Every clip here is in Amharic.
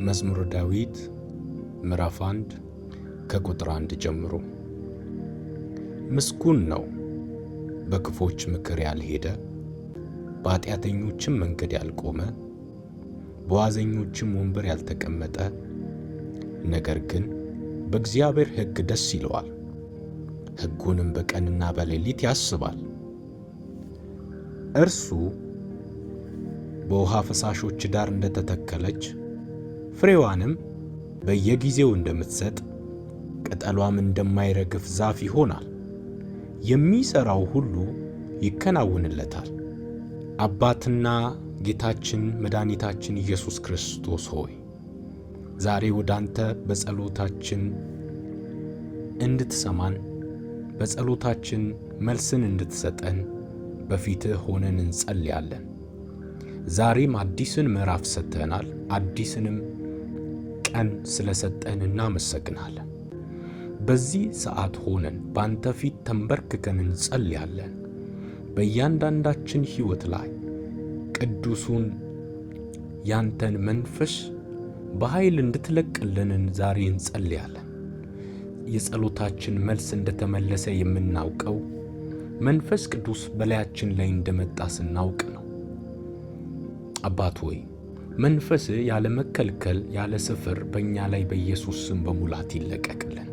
መዝሙረ ዳዊት ምዕራፍ 1 ከቁጥር 1 ጀምሮ። ምስጉን ነው በክፎች ምክር ያልሄደ፣ በኃጢአተኞችም መንገድ ያልቆመ፣ በዋዘኞችም ወንበር ያልተቀመጠ፣ ነገር ግን በእግዚአብሔር ሕግ ደስ ይለዋል፣ ሕጉንም በቀንና በሌሊት ያስባል። እርሱ በውሃ ፈሳሾች ዳር እንደተተከለች፣ ፍሬዋንም በየጊዜው እንደምትሰጥ፣ ቅጠሏም እንደማይረግፍ ዛፍ ይሆናል። የሚሠራው ሁሉ ይከናወንለታል። አባትና ጌታችን መድኃኒታችን ኢየሱስ ክርስቶስ ሆይ፣ ዛሬ ወደ አንተ በጸሎታችን እንድትሰማን፣ በጸሎታችን መልስን እንድትሰጠን በፊትህ ሆነን እንጸልያለን። ዛሬም አዲስን ምዕራፍ ሰጥተናል። አዲስንም ቀን ስለሰጠን እናመሰግናለን። በዚህ ሰዓት ሆነን ባንተ ፊት ተንበርክከን እንጸልያለን። በእያንዳንዳችን ሕይወት ላይ ቅዱሱን ያንተን መንፈስ በኃይል እንድትለቅልንን ዛሬ እንጸልያለን። የጸሎታችን መልስ እንደተመለሰ የምናውቀው መንፈስ ቅዱስ በላያችን ላይ እንደመጣ ስናውቅ ነው። አባት ሆይ፣ መንፈስ ያለ መከልከል ያለ ስፍር በእኛ ላይ በኢየሱስ ስም በሙላት ይለቀቅልን።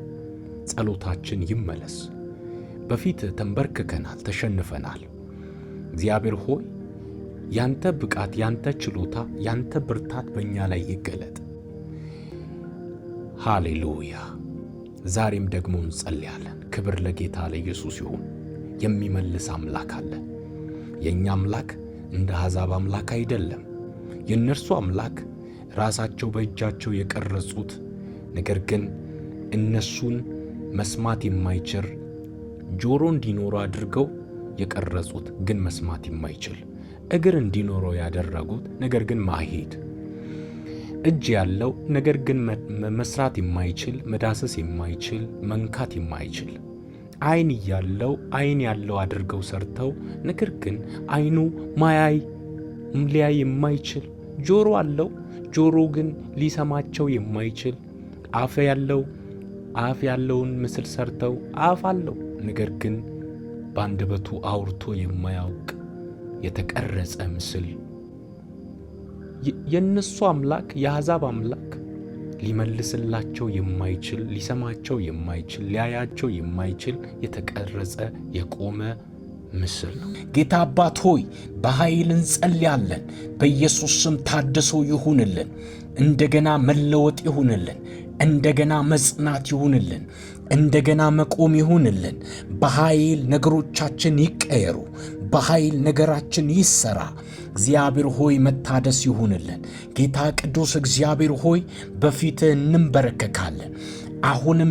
ጸሎታችን ይመለስ። በፊት ተንበርክከናል፣ ተሸንፈናል። እግዚአብሔር ሆይ፣ ያንተ ብቃት፣ ያንተ ችሎታ፣ ያንተ ብርታት በእኛ ላይ ይገለጥ። ሃሌሉያ። ዛሬም ደግሞ እንጸልያለን። ክብር ለጌታ ለኢየሱስ ይሁን። የሚመልስ አምላክ አለ። የእኛ አምላክ እንደ አሕዛብ አምላክ አይደለም። የእነርሱ አምላክ ራሳቸው በእጃቸው የቀረጹት፣ ነገር ግን እነሱን መስማት የማይችል፣ ጆሮ እንዲኖረው አድርገው የቀረጹት ግን መስማት የማይችል፣ እግር እንዲኖረው ያደረጉት ነገር ግን ማይሄድ፣ እጅ ያለው ነገር ግን መስራት የማይችል፣ መዳሰስ የማይችል፣ መንካት የማይችል፣ ዓይን እያለው ዓይን ያለው አድርገው ሰርተው ነገር ግን ዓይኑ ማያይ፣ ሊያይ የማይችል፣ ጆሮ አለው ጆሮ ግን ሊሰማቸው የማይችል፣ አፍ ያለው አፍ ያለውን ምስል ሰርተው አፍ አለው ነገር ግን በአንደበቱ አውርቶ የማያውቅ የተቀረጸ ምስል። የእነሱ አምላክ፣ የአሕዛብ አምላክ ሊመልስላቸው የማይችል፣ ሊሰማቸው የማይችል፣ ሊያያቸው የማይችል የተቀረጸ የቆመ ምስል ነው። ጌታ አባት ሆይ፣ በኃይል እንጸልያለን። በኢየሱስ ስም ታድሶ ይሁንልን። እንደገና መለወጥ ይሁንልን። እንደገና መጽናት ይሁንልን። እንደገና መቆም ይሁንልን። በኃይል ነገሮቻችን ይቀየሩ። በኃይል ነገራችን ይሰራ። እግዚአብሔር ሆይ፣ መታደስ ይሁንልን። ጌታ ቅዱስ እግዚአብሔር ሆይ፣ በፊትህ እንንበረከካለን። አሁንም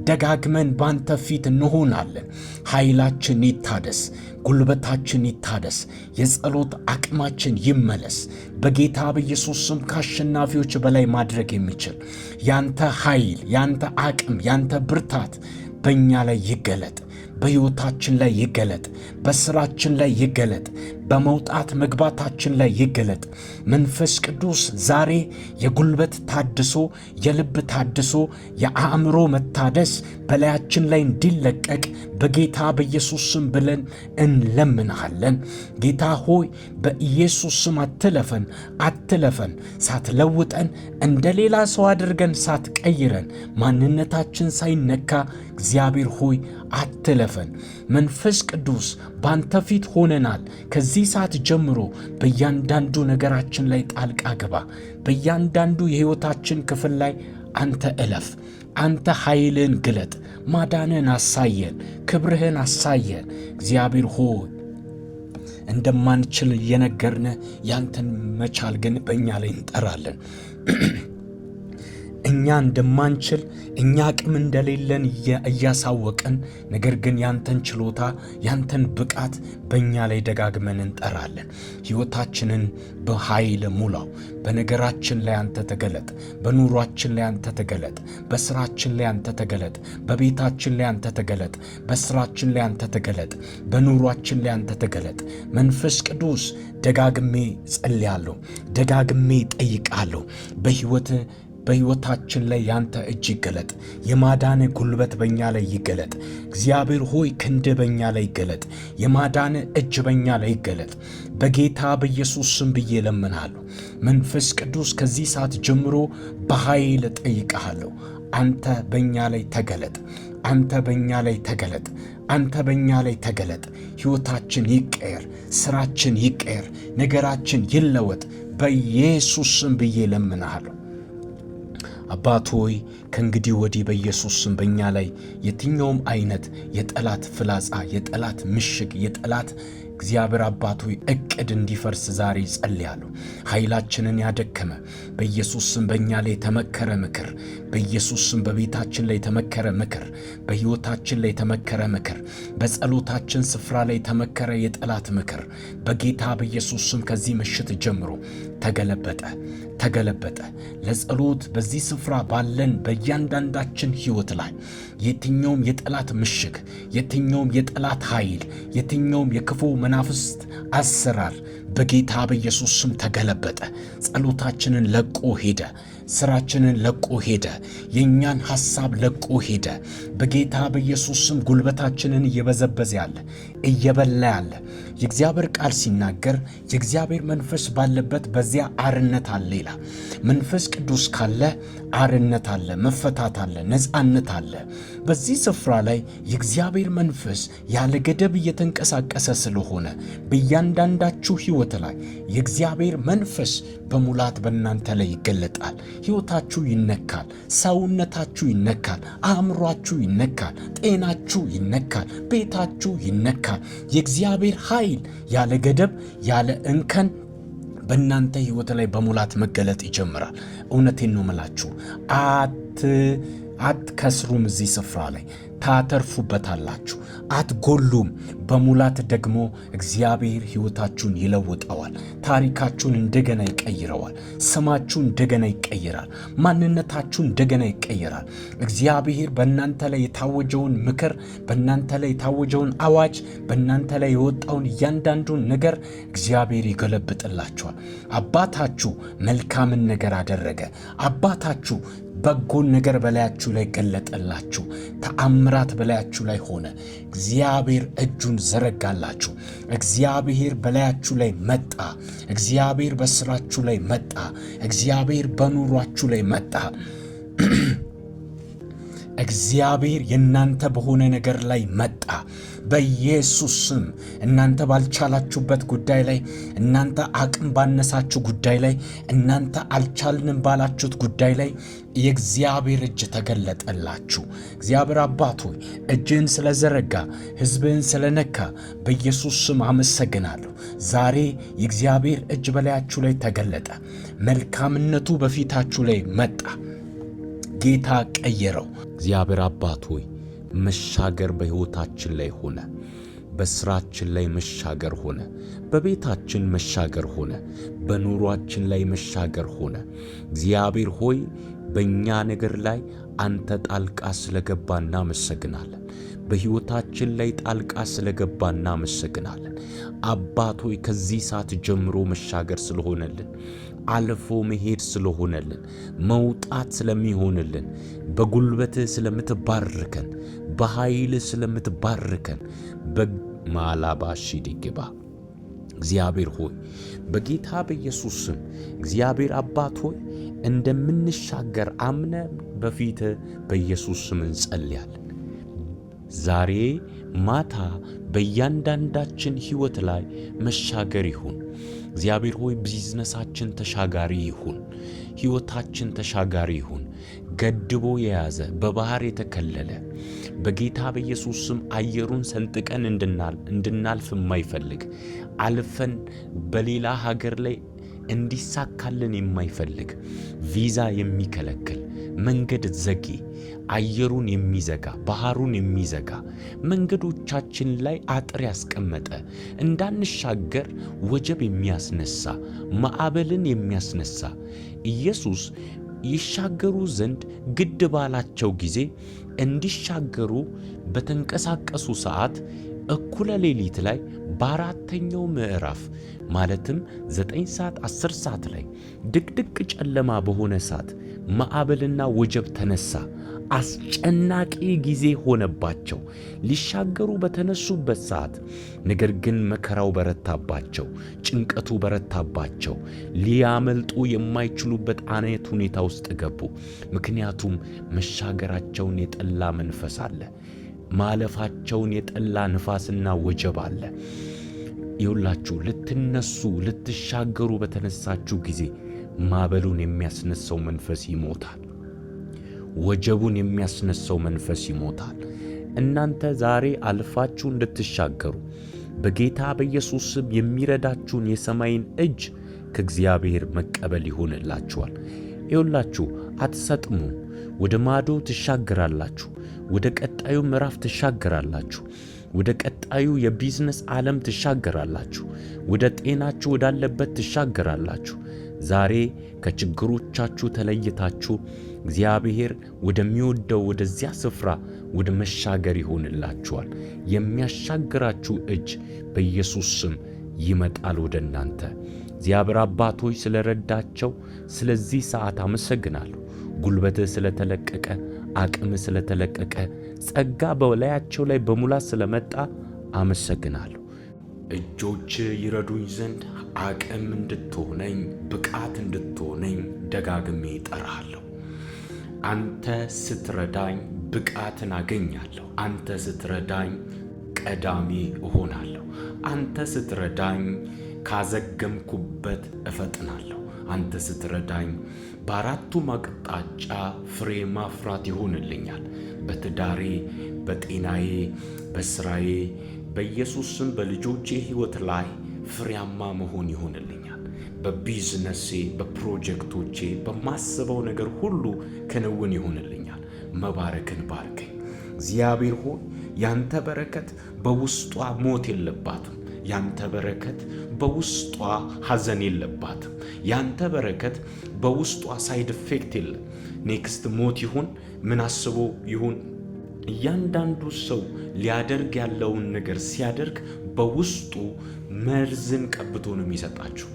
ደጋግመን ባንተ ፊት እንሆናለን። ኃይላችን ይታደስ፣ ጉልበታችን ይታደስ፣ የጸሎት አቅማችን ይመለስ። በጌታ በኢየሱስ ስም ከአሸናፊዎች በላይ ማድረግ የሚችል ያንተ ኃይል፣ ያንተ አቅም፣ ያንተ ብርታት በእኛ ላይ ይገለጥ። በሕይወታችን ላይ ይገለጥ። በሥራችን ላይ ይገለጥ። በመውጣት መግባታችን ላይ ይገለጥ። መንፈስ ቅዱስ ዛሬ የጉልበት ታድሶ፣ የልብ ታድሶ፣ የአእምሮ መታደስ በላያችን ላይ እንዲለቀቅ በጌታ በኢየሱስ ስም ብለን እንለምንሃለን። ጌታ ሆይ፣ በኢየሱስ ስም አትለፈን፣ አትለፈን። ሳትለውጠን፣ እንደ ሌላ ሰው አድርገን ሳትቀይረን፣ ማንነታችን ሳይነካ እግዚአብሔር ሆይ አትለፈን። መንፈስ ቅዱስ ባንተ ፊት ሆነናል። ከዚህ ሰዓት ጀምሮ በእያንዳንዱ ነገራችን ላይ ጣልቃ ግባ። በእያንዳንዱ የሕይወታችን ክፍል ላይ አንተ እለፍ። አንተ ኃይልን ግለጥ፣ ማዳንን አሳየን፣ ክብርህን አሳየን። እግዚአብሔር ሆይ፣ እንደማንችል እየነገርን ያንተን መቻል ግን በእኛ ላይ እንጠራለን። እኛ እንደማንችል፣ እኛ አቅም እንደሌለን እያሳወቅን፣ ነገር ግን ያንተን ችሎታ ያንተን ብቃት በእኛ ላይ ደጋግመን እንጠራለን። ሕይወታችንን በኃይል ሙላው። በነገራችን ላይ አንተ ተገለጥ። በኑሯችን ላይ አንተ ተገለጥ። በስራችን ላይ አንተ ተገለጥ። በቤታችን ላይ አንተ ተገለጥ። በስራችን ላይ አንተ ተገለጥ። በኑሯችን ላይ አንተ ተገለጥ። መንፈስ ቅዱስ ደጋግሜ ጸልያለሁ፣ ደጋግሜ ጠይቃለሁ። በሕይወታችን ላይ ያንተ እጅ ይገለጥ። የማዳን ጉልበት በእኛ ላይ ይገለጥ። እግዚአብሔር ሆይ ክንድ በእኛ ላይ ይገለጥ። የማዳን እጅ በእኛ ላይ ይገለጥ። በጌታ በኢየሱስ ስም ብዬ እለምንሃለሁ። መንፈስ ቅዱስ ከዚህ ሰዓት ጀምሮ በኃይል እጠይቅሃለሁ። አንተ በእኛ ላይ ተገለጥ። አንተ በእኛ ላይ ተገለጥ። አንተ በእኛ ላይ ተገለጥ። ሕይወታችን ይቀየር፣ ስራችን ይቀየር፣ ነገራችን ይለወጥ። በኢየሱስ ስም ብዬ እለምንሃለሁ። አባት ሆይ ከእንግዲህ ወዲህ በኢየሱስ ስም በእኛ ላይ የትኛውም አይነት የጠላት ፍላጻ፣ የጠላት ምሽግ፣ የጠላት እግዚአብሔር አባት ሆይ እቅድ እንዲፈርስ ዛሬ ጸልያለሁ። ኃይላችንን ያደከመ በኢየሱስ ስም በእኛ ላይ የተመከረ ምክር፣ በኢየሱስ ስም በቤታችን ላይ የተመከረ ምክር፣ በሕይወታችን ላይ የተመከረ ምክር፣ በጸሎታችን ስፍራ ላይ የተመከረ የጠላት ምክር በጌታ በኢየሱስ ስም ከዚህ ምሽት ጀምሮ ተገለበጠ፣ ተገለበጠ። ለጸሎት በዚህ ስፍራ ባለን በእያንዳንዳችን ሕይወት ላይ የትኛውም የጠላት ምሽግ፣ የትኛውም የጠላት ኃይል፣ የትኛውም የክፉ መናፍስት አሰራር በጌታ በኢየሱስ ስም ተገለበጠ። ጸሎታችንን ለቆ ሄደ። ስራችንን ለቆ ሄደ። የእኛን ሐሳብ ለቆ ሄደ። በጌታ በኢየሱስ ስም ጉልበታችንን እየበዘበዘ ያለ፣ እየበላ ያለ፣ የእግዚአብሔር ቃል ሲናገር የእግዚአብሔር መንፈስ ባለበት በዚያ አርነት አለ ይላል። መንፈስ ቅዱስ ካለ አርነት አለ፣ መፈታት አለ፣ ነፃነት አለ። በዚህ ስፍራ ላይ የእግዚአብሔር መንፈስ ያለ ገደብ እየተንቀሳቀሰ ስለሆነ በእያንዳንዳችሁ ሕይወት ላይ የእግዚአብሔር መንፈስ በሙላት በእናንተ ላይ ይገለጣል። ሕይወታችሁ ይነካል። ሰውነታችሁ ይነካል። አእምሯችሁ ይነካል። ጤናችሁ ይነካል። ቤታችሁ ይነካል። የእግዚአብሔር ኃይል ያለ ገደብ ያለ እንከን በእናንተ ሕይወት ላይ በሙላት መገለጥ ይጀምራል። እውነቴን ነው የምላችሁ፣ አትከስሩም። እዚህ ስፍራ ላይ ታተርፉበታላችሁ፣ አትጎሉም። በሙላት ደግሞ እግዚአብሔር ሕይወታችሁን ይለውጠዋል። ታሪካችሁን እንደገና ይቀይረዋል። ስማችሁ እንደገና ይቀይራል። ማንነታችሁ እንደገና ይቀይራል። እግዚአብሔር በእናንተ ላይ የታወጀውን ምክር፣ በእናንተ ላይ የታወጀውን አዋጅ፣ በእናንተ ላይ የወጣውን እያንዳንዱን ነገር እግዚአብሔር ይገለብጥላችኋል። አባታችሁ መልካምን ነገር አደረገ። አባታችሁ በጎን ነገር በላያችሁ ላይ ገለጠላችሁ። ተአምራት በላያችሁ ላይ ሆነ። እግዚአብሔር እጁን ዘረጋላችሁ። እግዚአብሔር በላያችሁ ላይ መጣ። እግዚአብሔር በስራችሁ ላይ መጣ። እግዚአብሔር በኑሯችሁ ላይ መጣ። እግዚአብሔር የእናንተ በሆነ ነገር ላይ መጣ። በኢየሱስ ስም እናንተ ባልቻላችሁበት ጉዳይ ላይ፣ እናንተ አቅም ባነሳችሁ ጉዳይ ላይ፣ እናንተ አልቻልንም ባላችሁት ጉዳይ ላይ የእግዚአብሔር እጅ ተገለጠላችሁ። እግዚአብሔር አባት ሆይ እጅህን ስለዘረጋ፣ ሕዝብህን ስለነካ በኢየሱስ ስም አመሰግናለሁ። ዛሬ የእግዚአብሔር እጅ በላያችሁ ላይ ተገለጠ። መልካምነቱ በፊታችሁ ላይ መጣ። ጌታ ቀየረው። እግዚአብሔር አባት ሆይ መሻገር በሕይወታችን ላይ ሆነ። በስራችን ላይ መሻገር ሆነ። በቤታችን መሻገር ሆነ። በኑሯችን ላይ መሻገር ሆነ። እግዚአብሔር ሆይ በእኛ ነገር ላይ አንተ ጣልቃ ስለገባ እናመሰግናለን። በሕይወታችን ላይ ጣልቃ ስለገባ እናመሰግናለን። አባት ሆይ ከዚህ ሰዓት ጀምሮ መሻገር ስለሆነልን፣ አልፎ መሄድ ስለሆነልን፣ መውጣት ስለሚሆንልን፣ በጉልበትህ ስለምትባርከን፣ በኃይል ስለምትባርከን፣ በማላባሺ ዲግባ እግዚአብሔር ሆይ በጌታ በኢየሱስ ስም እግዚአብሔር አባት ሆይ እንደምንሻገር አምነ በፊት በኢየሱስ ስም እንጸልያለን። ዛሬ ማታ በእያንዳንዳችን ሕይወት ላይ መሻገር ይሁን። እግዚአብሔር ሆይ ቢዝነሳችን ተሻጋሪ ይሁን። ሕይወታችን ተሻጋሪ ይሁን። ገድቦ የያዘ፣ በባህር የተከለለ፣ በጌታ በኢየሱስ ስም አየሩን ሰንጥቀን እንድናልፍ የማይፈልግ፣ አልፈን በሌላ ሀገር ላይ እንዲሳካልን የማይፈልግ፣ ቪዛ የሚከለክል፣ መንገድ ዘጊ፣ አየሩን የሚዘጋ፣ ባህሩን የሚዘጋ፣ መንገዶቻችን ላይ አጥር ያስቀመጠ፣ እንዳንሻገር ወጀብ የሚያስነሳ፣ ማዕበልን የሚያስነሳ፣ ኢየሱስ ይሻገሩ ዘንድ ግድ ባላቸው ጊዜ እንዲሻገሩ በተንቀሳቀሱ ሰዓት እኩለ ሌሊት ላይ በአራተኛው ምዕራፍ ማለትም 9 ሰዓት 10 ሰዓት ላይ ድቅድቅ ጨለማ በሆነ ሰዓት ማዕበልና ወጀብ ተነሳ። አስጨናቂ ጊዜ ሆነባቸው ሊሻገሩ በተነሱበት ሰዓት። ነገር ግን መከራው በረታባቸው፣ ጭንቀቱ በረታባቸው። ሊያመልጡ የማይችሉበት አይነት ሁኔታ ውስጥ ገቡ። ምክንያቱም መሻገራቸውን የጠላ መንፈስ አለ። ማለፋቸውን የጠላ ንፋስና ወጀብ አለ። ይሁላችሁ ልትነሱ ልትሻገሩ በተነሳችሁ ጊዜ ማዕበሉን የሚያስነሳው መንፈስ ይሞታል። ወጀቡን የሚያስነሳው መንፈስ ይሞታል። እናንተ ዛሬ አልፋችሁ እንድትሻገሩ በጌታ በኢየሱስ ስም የሚረዳችሁን የሰማይን እጅ ከእግዚአብሔር መቀበል ይሆንላችኋል። ይሁላችሁ አትሰጥሙ። ወደ ማዶ ትሻገራላችሁ። ወደ ቀጣዩ ምዕራፍ ትሻገራላችሁ። ወደ ቀጣዩ የቢዝነስ ዓለም ትሻገራላችሁ። ወደ ጤናችሁ ወዳለበት ትሻገራላችሁ። ዛሬ ከችግሮቻችሁ ተለይታችሁ እግዚአብሔር ወደሚወደው ወደዚያ ስፍራ ወደ መሻገር ይሆንላችኋል። የሚያሻግራችሁ እጅ በኢየሱስ ስም ይመጣል ወደ እናንተ። እግዚአብሔር አባቶች ስለረዳቸው ስለዚህ ሰዓት አመሰግናለሁ። ጉልበትህ ስለተለቀቀ፣ አቅም ስለተለቀቀ፣ ጸጋ በላያቸው ላይ በሙላት ስለመጣ አመሰግናለሁ። እጆች ይረዱኝ ዘንድ አቅም እንድትሆነኝ ብቃት እንድትሆነኝ ደጋግሜ እጠራሃለሁ። አንተ ስትረዳኝ ብቃትን አገኛለሁ። አንተ ስትረዳኝ ቀዳሚ እሆናለሁ። አንተ ስትረዳኝ ካዘገምኩበት እፈጥናለሁ። አንተ ስትረዳኝ በአራቱም አቅጣጫ ፍሬ ማፍራት ይሆንልኛል። በትዳሬ፣ በጤናዬ፣ በስራዬ፣ በኢየሱስ ስም በልጆቼ ሕይወት ላይ ፍሬያማ መሆን ይሆንልኛል። በቢዝነሴ፣ በፕሮጀክቶቼ፣ በማስበው ነገር ሁሉ ክንውን ይሆንልኛል። መባረክን ባርከኝ እግዚአብሔር ሆይ። ያንተ በረከት በውስጧ ሞት የለባትም። ያንተ በረከት በውስጧ ሐዘን የለባትም። ያንተ በረከት በውስጧ side effect የለም። Next ሞት ይሁን ምን አስቦ ይሁን እያንዳንዱ ሰው ሊያደርግ ያለውን ነገር ሲያደርግ በውስጡ መርዝን ቀብቶ ነው የሚሰጣችሁ።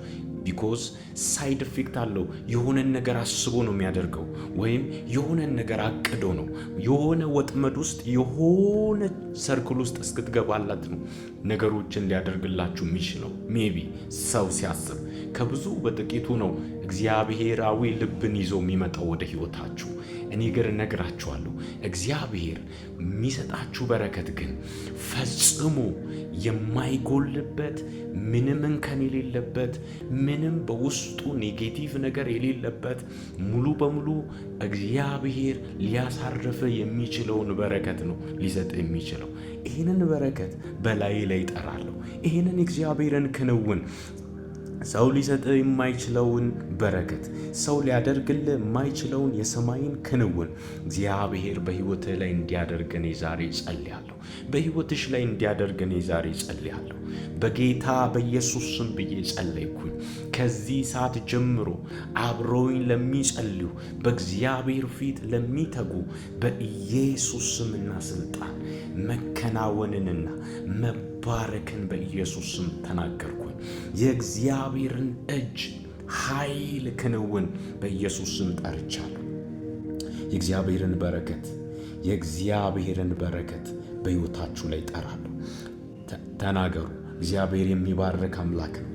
Because side effect አለው። የሆነን ነገር አስቦ ነው የሚያደርገው፣ ወይም የሆነን ነገር አቅዶ ነው። የሆነ ወጥመድ ውስጥ የሆነ circle ውስጥ እስክትገባላት ነው ነገሮችን ሊያደርግላችሁ የሚችለው። Maybe ሰው ሲያስብ ከብዙ በጥቂቱ ነው እግዚአብሔራዊ ልብን ይዞ የሚመጣው ወደ ህይወታችሁ። እኔ ግን እነግራችኋለሁ እግዚአብሔር የሚሰጣችሁ በረከት ግን ፈጽሞ የማይጎልበት፣ ምንም እንከን የሌለበት፣ ምንም በውስጡ negative ነገር የሌለበት፣ ሙሉ በሙሉ እግዚአብሔር ሊያሳርፍ የሚችለውን በረከት ነው ሊሰጥ የሚችለው። ይህንን በረከት በላዬ ላይ እጠራለሁ። ይህንን እግዚአብሔርን ክንውን፣ ሰው ሊሰጥ የማይችለውን በረከት፣ ሰው ሊያደርግልህ የማይችለውን የሰማይን ክንውን እግዚአብሔር በሕይወትህ ላይ እንዲያደርግ እኔ ዛሬ ጸልያለሁ። በሕይወትሽ ላይ እንዲያደርግ እኔ ዛሬ ጸልያለሁ። በጌታ በኢየሱስ ስም ብዬ ጸለይኩኝ። ከዚህ ሰዓት ጀምሮ አብረውኝ ለሚጸልዩ፣ በእግዚአብሔር ፊት ለሚተጉ በኢየሱስ ስምና ስልጣን መከናወንንና መባረክን በኢየሱስ ስም ተናገርኩኝ። የእግዚአብሔርን እጅ ኃይል ክንውን በኢየሱስ ስም ጠርቻለሁ። የእግዚአብሔርን በረከት፣ የእግዚአብሔርን በረከት በሕይወታችሁ ላይ ጠራለሁ። ተናገሩ። እግዚአብሔር የሚባርክ አምላክ ነው።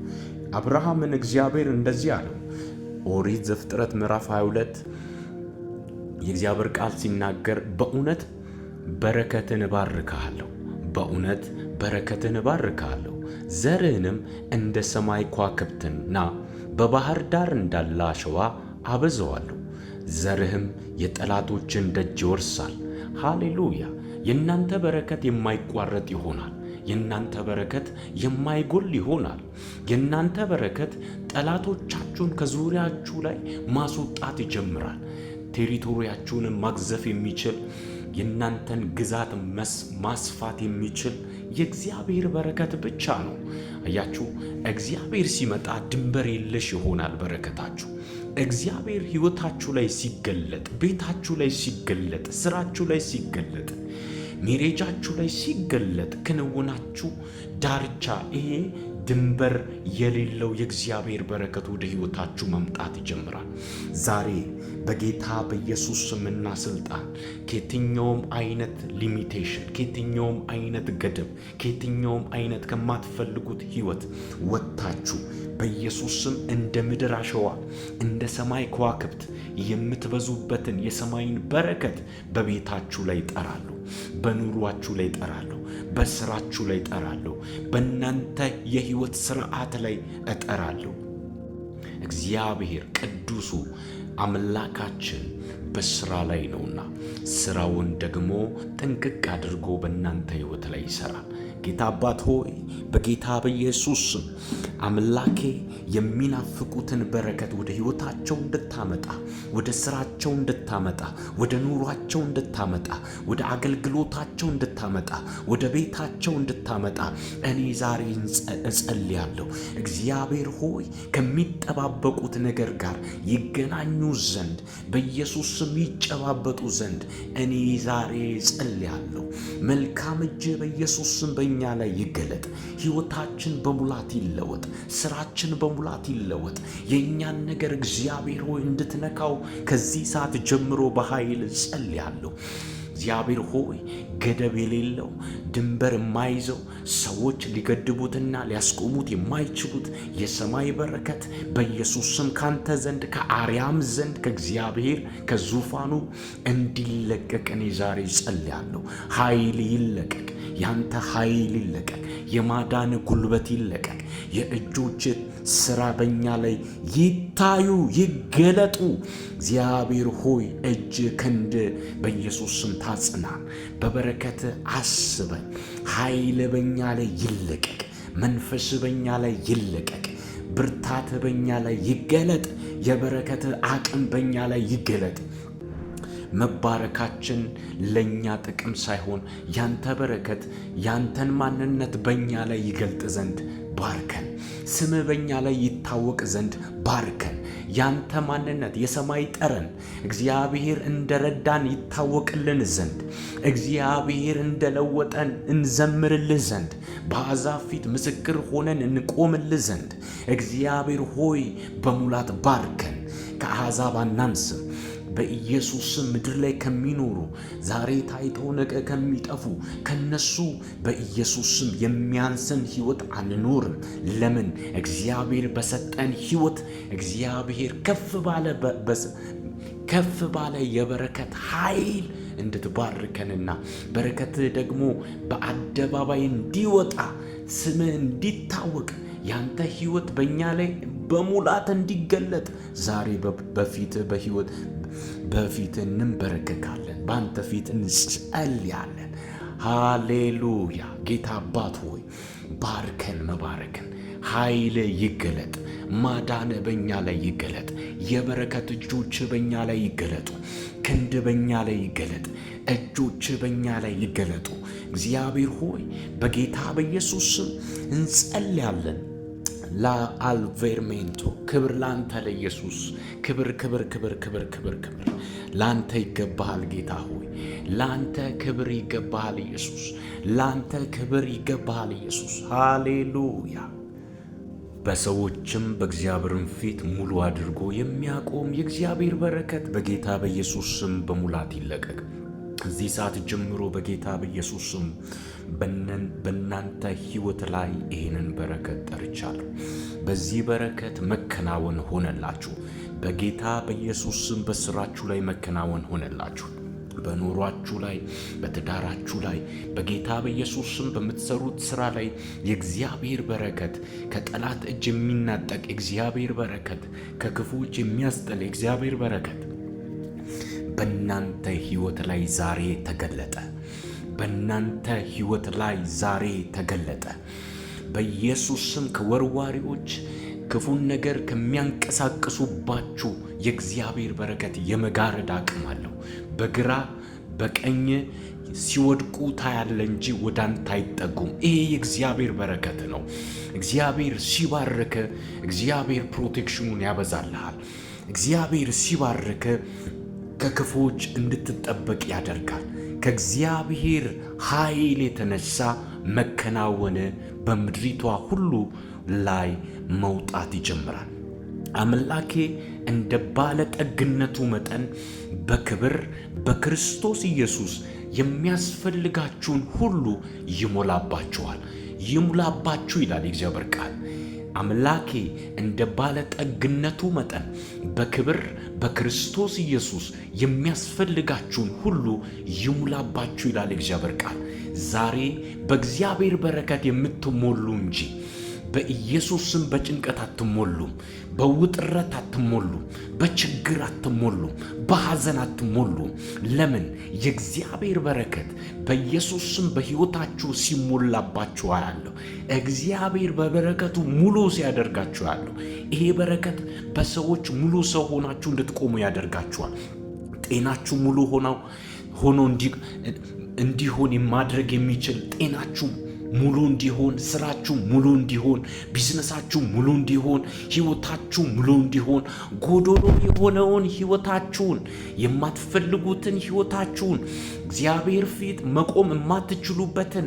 አብርሃምን እግዚአብሔር እንደዚህ አለው። ኦሪት ዘፍጥረት ምዕራፍ 22 የእግዚአብሔር ቃል ሲናገር በእውነት በረከትን እባርክሃለሁ፣ በእውነት በረከትን እባርክሃለሁ፣ ዘርህንም እንደ ሰማይ ከዋክብትና በባህር ዳር እንዳለ አሸዋ አበዛዋለሁ፣ ዘርህም የጠላቶችን ደጅ ይወርሳል። ሃሌሉያ! የእናንተ በረከት የማይቋረጥ ይሆናል። የእናንተ በረከት የማይጎል ይሆናል። የእናንተ በረከት ጠላቶቻችሁን ከዙሪያችሁ ላይ ማስወጣት ይጀምራል። Territory ያችሁንም ማግዘፍ የሚችል፣ የእናንተን ግዛት ማስፋት የሚችል የእግዚአብሔር በረከት ብቻ ነው። አያችሁ፣ እግዚአብሔር ሲመጣ ድንበር የለሽ ይሆናል በረከታችሁ። እግዚአብሔር ሕይወታችሁ ላይ ሲገለጥ፣ ቤታችሁ ላይ ሲገለጥ፣ ስራችሁ ላይ ሲገለጥ፣ marriage ኣችሁ ላይ ሲገለጥ፣ ክንውናችሁ ዳርቻ ይሄ ድንበር የሌለው የእግዚአብሔር በረከት ወደ ሕይወታችሁ መምጣት ይጀምራል። ዛሬ በጌታ በኢየሱስ ስምና ስልጣን ከየትኛውም አይነት limitation፣ ከየትኛውም አይነት ገደብ፣ ከየትኛውም አይነት ከማትፈልጉት ሕይወት ወጥታችሁ በኢየሱስ ስም እንደ ምድር አሸዋ፣ እንደ ሰማይ ከዋክብት የምትበዙበትን የሰማይን በረከት በቤታችሁ ላይ እጠራለሁ፣ በኑሯችሁ ላይ እጠራለሁ፣ በስራችሁ ላይ እጠራለሁ፣ በእናንተ የህይወት ስርዓት ላይ እጠራለሁ። እግዚአብሔር ቅዱሱ አምላካችን በስራ ላይ ነውና ስራውን ደግሞ ጥንቅቅ አድርጎ በእናንተ ህይወት ላይ ይሰራል። ጌታ አባት ሆይ፣ በጌታ በኢየሱስ ስም አምላኬ የሚናፍቁትን በረከት ወደ ህይወታቸው እንድታመጣ፣ ወደ ስራቸው እንድታመጣ፣ ወደ ኑሯቸው እንድታመጣ፣ ወደ አገልግሎታቸው እንድታመጣ፣ ወደ ቤታቸው እንድታመጣ እኔ ዛሬ እጸልያለሁ። እግዚአብሔር ሆይ፣ ከሚጠባበቁት ነገር ጋር ይገናኙ ዘንድ፣ በኢየሱስ ስም ይጨባበጡ ዘንድ እኔ ዛሬ እጸልያለሁ። መልካም እጅ በኢየሱስ ስም በእኛ ላይ ይገለጥ። ሕይወታችን በሙላት ይለወጥ። ስራችን በሙላት ይለወጥ። የእኛን ነገር እግዚአብሔር ሆይ እንድትነካው ከዚህ ሰዓት ጀምሮ በኃይል እጸልያለሁ። እግዚአብሔር ሆይ፣ ገደብ የሌለው፣ ድንበር የማይዘው፣ ሰዎች ሊገድቡትና ሊያስቆሙት የማይችሉት የሰማይ በረከት በኢየሱስ ስም ካንተ ዘንድ፣ ከአርያም ዘንድ፣ ከእግዚአብሔር ከዙፋኑ እንዲለቀቅ እኔ ዛሬ ጸልያለሁ። ኃይል ይለቀቅ። ያንተ ኃይል ይለቀቅ። የማዳን ጉልበት ይለቀቅ። የእጆች ስራ በእኛ ላይ ይታዩ፣ ይገለጡ። እግዚአብሔር ሆይ፣ እጅ ክንድ በኢየሱስ ስም ታጽናን፣ በበረከት አስበን። ኃይል በእኛ ላይ ይለቀቅ። መንፈስ በእኛ ላይ ይለቀቅ። ብርታት በእኛ ላይ ይገለጥ። የበረከት አቅም በእኛ ላይ ይገለጥ። መባረካችን ለእኛ ጥቅም ሳይሆን ያንተ በረከት ያንተን ማንነት በእኛ ላይ ይገልጥ ዘንድ ባርከን። ስምህ በእኛ ላይ ይታወቅ ዘንድ ባርከን። ያንተ ማንነት፣ የሰማይ ጠረን፣ እግዚአብሔር እንደረዳን ይታወቅልን ዘንድ፣ እግዚአብሔር እንደለወጠን እንዘምርልህ ዘንድ፣ በአሕዛብ ፊት ምስክር ሆነን እንቆምልህ ዘንድ እግዚአብሔር ሆይ በሙላት ባርከን። ከአሕዛብ አናንስም። በኢየሱስ ስም ምድር ላይ ከሚኖሩ፣ ዛሬ ታይተው ነገ ከሚጠፉ ከነሱ በኢየሱስ ስም የሚያንስን ሕይወት አንኖርም። ለምን? እግዚአብሔር በሰጠን ሕይወት እግዚአብሔር ከፍ ባለ የበረከት ኃይል እንድትባርከንና በረከት ደግሞ በአደባባይ እንዲወጣ፣ ስምህ እንዲታወቅ፣ ያንተ ሕይወት በእኛ ላይ በሙላት እንዲገለጥ ዛሬ በፊት በሕይወት በፊት እንንበረከካለን፣ በአንተ ፊት እንጸልያለን። ሃሌሉያ! ጌታ አባት ሆይ፣ ባርከን፣ መባረክን ኃይል ይገለጥ፣ ማዳን በእኛ ላይ ይገለጥ፣ የበረከት እጆች በእኛ ላይ ይገለጡ፣ ክንድ በእኛ ላይ ይገለጥ፣ እጆች በእኛ ላይ ይገለጡ። እግዚአብሔር ሆይ፣ በጌታ በኢየሱስ ስም እንጸልያለን። ለአልቬርሜንቶ ክብር ላንተ ለኢየሱስ፣ ክብር፣ ክብር፣ ክብር፣ ክብር፣ ክብር፣ ክብር ላንተ ይገባሃል። ጌታ ሆይ፣ ላንተ ክብር ይገባሃል። ኢየሱስ፣ ላንተ ክብር ይገባሃል። ኢየሱስ፣ ሃሌሉያ። በሰዎችም በእግዚአብሔርም ፊት ሙሉ አድርጎ የሚያቆም የእግዚአብሔር በረከት በጌታ በኢየሱስ ስም በሙላት ይለቀቅ። ከዚህ ሰዓት ጀምሮ በጌታ በኢየሱስ ስም በእናንተ ሕይወት ላይ ይህንን በረከት ጠርቻለሁ። በዚህ በረከት መከናወን ሆነላችሁ። በጌታ በኢየሱስ ስም በስራችሁ ላይ መከናወን ሆነላችሁ። በኑሯችሁ ላይ፣ በትዳራችሁ ላይ፣ በጌታ በኢየሱስ ስም በምትሰሩት ስራ ላይ የእግዚአብሔር በረከት፣ ከጠላት እጅ የሚናጠቅ የእግዚአብሔር በረከት፣ ከክፉ እጅ የሚያስጥል የእግዚአብሔር በረከት በእናንተ ሕይወት ላይ ዛሬ ተገለጠ። በእናንተ ሕይወት ላይ ዛሬ ተገለጠ። በኢየሱስ ስም ከወርዋሪዎች ክፉን ነገር ከሚያንቀሳቅሱባችሁ የእግዚአብሔር በረከት የመጋረድ አቅም አለው። በግራ በቀኝ ሲወድቁ ታያለ እንጂ ወደ አንተ አይጠጉም። ይሄ የእግዚአብሔር በረከት ነው። እግዚአብሔር ሲባርክ፣ እግዚአብሔር protection ኑን ያበዛልሃል። እግዚአብሔር ሲባርክ ከክፉዎች እንድትጠበቅ ያደርጋል። ከእግዚአብሔር ኃይል የተነሳ መከናወን በምድሪቷ ሁሉ ላይ መውጣት ይጀምራል። አምላኬ እንደ ባለጠግነቱ መጠን በክብር በክርስቶስ ኢየሱስ የሚያስፈልጋችሁን ሁሉ ይሞላባችኋል። ይሙላባችሁ ይላል የእግዚአብሔር ቃል። አምላኬ እንደ ባለጠግነቱ መጠን በክብር በክርስቶስ ኢየሱስ የሚያስፈልጋችሁን ሁሉ ይሙላባችሁ ይላል የእግዚአብሔር ቃል። ዛሬ በእግዚአብሔር በረከት የምትሞሉ እንጂ በኢየሱስ ስም በጭንቀት አትሞሉም፣ በውጥረት አትሞሉም፣ በችግር አትሞሉም፣ በሐዘን አትሞሉም። ለምን? የእግዚአብሔር በረከት በኢየሱስ ስም በሕይወታችሁ ሲሞላባችሁ አያለሁ። እግዚአብሔር በበረከቱ ሙሉ ሲያደርጋችሁ አያለሁ። ይሄ በረከት በሰዎች ሙሉ ሰው ሆናችሁ እንድትቆሙ ያደርጋችኋል። ጤናችሁ ሙሉ ሆኖ እንዲሆን ማድረግ የሚችል፣ ጤናችሁ ሙሉ እንዲሆን፣ ስራችሁ ሙሉ እንዲሆን፣ ቢዝነሳችሁ ሙሉ እንዲሆን፣ ህይወታችሁ ሙሉ እንዲሆን፣ ጎዶሎ የሆነውን ህይወታችሁን፣ የማትፈልጉትን ህይወታችሁን፣ እግዚአብሔር ፊት መቆም የማትችሉበትን፣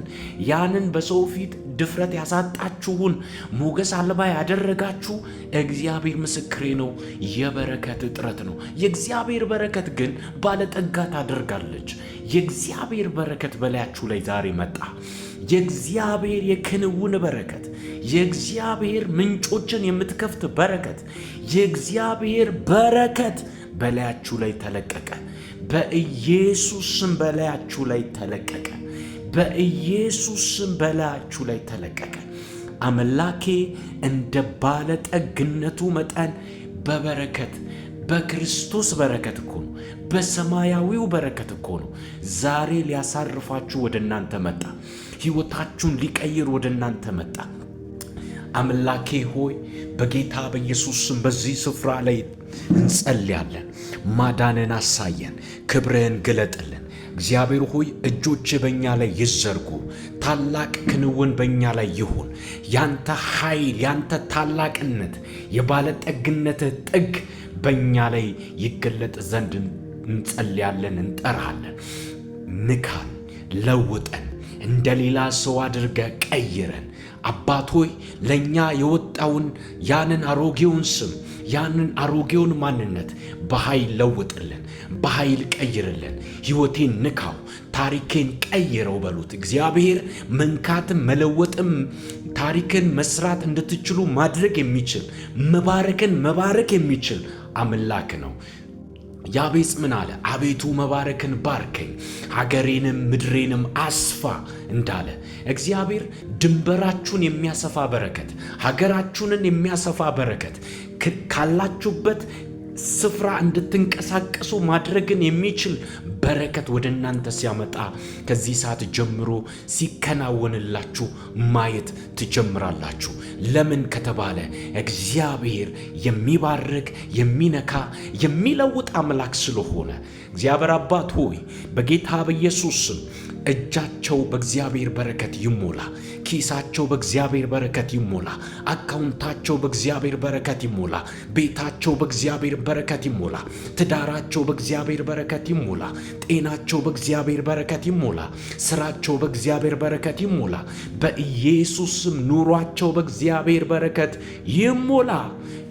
ያንን በሰው ፊት ድፍረት ያሳጣችሁን፣ ሞገስ አልባ ያደረጋችሁ፣ እግዚአብሔር ምስክሬ ነው፣ የበረከት እጥረት ነው። የእግዚአብሔር በረከት ግን ባለጠጋ ታደርጋለች። የእግዚአብሔር በረከት በላያችሁ ላይ ዛሬ መጣ። የእግዚአብሔር የክንውን በረከት፣ የእግዚአብሔር ምንጮችን የምትከፍት በረከት፣ የእግዚአብሔር በረከት በላያችሁ ላይ ተለቀቀ። በኢየሱስ ስም በላያችሁ ላይ ተለቀቀ። በኢየሱስ ስም በላያችሁ ላይ ተለቀቀ። አምላኬ እንደ ባለጠግነቱ መጠን በበረከት፣ በክርስቶስ በረከት እኮ ነው። በሰማያዊው በረከት እኮ ነው። ዛሬ ሊያሳርፋችሁ ወደ እናንተ መጣ። ሕይወታችሁን ሊቀይር ወደ እናንተ መጣ። አምላኬ ሆይ፣ በጌታ በኢየሱስ ስም በዚህ ስፍራ ላይ እንጸልያለን። ማዳንን አሳየን፣ ክብርህን ግለጥልን። እግዚአብሔር ሆይ፣ እጆች በእኛ ላይ ይዘርጉ። ታላቅ ክንውን በእኛ ላይ ይሁን። ያንተ ኃይል፣ ያንተ ታላቅነት፣ የባለጠግነትህ ጥግ በእኛ ላይ ይገለጥ ዘንድ እንጸልያለን፣ እንጠራለን። ንካን፣ ለውጠን፣ እንደ ሌላ ሰው አድርገ ቀይረን። አባት ሆይ፣ ለእኛ የወጣውን ያንን አሮጌውን ስም፣ ያንን አሮጌውን ማንነት በኃይል ለውጥልን፣ በኃይል ቀይርልን። ሕይወቴን ንካው፣ ታሪኬን ቀይረው በሉት። እግዚአብሔር መንካትም መለወጥም ታሪክን መስራት እንድትችሉ ማድረግ የሚችል፣ መባረክን መባረክ የሚችል አምላክ ነው። ያቤጽ ምን አለ? አቤቱ መባረክን ባርከኝ፣ ሀገሬንም ምድሬንም አስፋ እንዳለ፣ እግዚአብሔር ድንበራችሁን የሚያሰፋ በረከት፣ ሀገራችሁንን የሚያሰፋ በረከት፣ ካላችሁበት ስፍራ እንድትንቀሳቀሱ ማድረግን የሚችል በረከት ወደ እናንተ ሲያመጣ፣ ከዚህ ሰዓት ጀምሮ ሲከናወንላችሁ ማየት ትጀምራላችሁ። ለምን ከተባለ እግዚአብሔር የሚባርክ፣ የሚነካ፣ የሚለውጥ አምላክ ስለሆነ። እግዚአብሔር አባት ሆይ፣ በጌታ በኢየሱስ ስም እጃቸው በእግዚአብሔር በረከት ይሞላ። ኪሳቸው በእግዚአብሔር በረከት ይሞላ። አካውንታቸው በእግዚአብሔር በረከት ይሞላ። ቤታቸው በእግዚአብሔር በረከት ይሞላ። ትዳራቸው በእግዚአብሔር በረከት ይሞላ። ጤናቸው በእግዚአብሔር በረከት ይሞላ። ስራቸው በእግዚአብሔር በረከት ይሞላ። በኢየሱስ ስም ኑሯቸው በእግዚአብሔር በረከት ይሞላ፣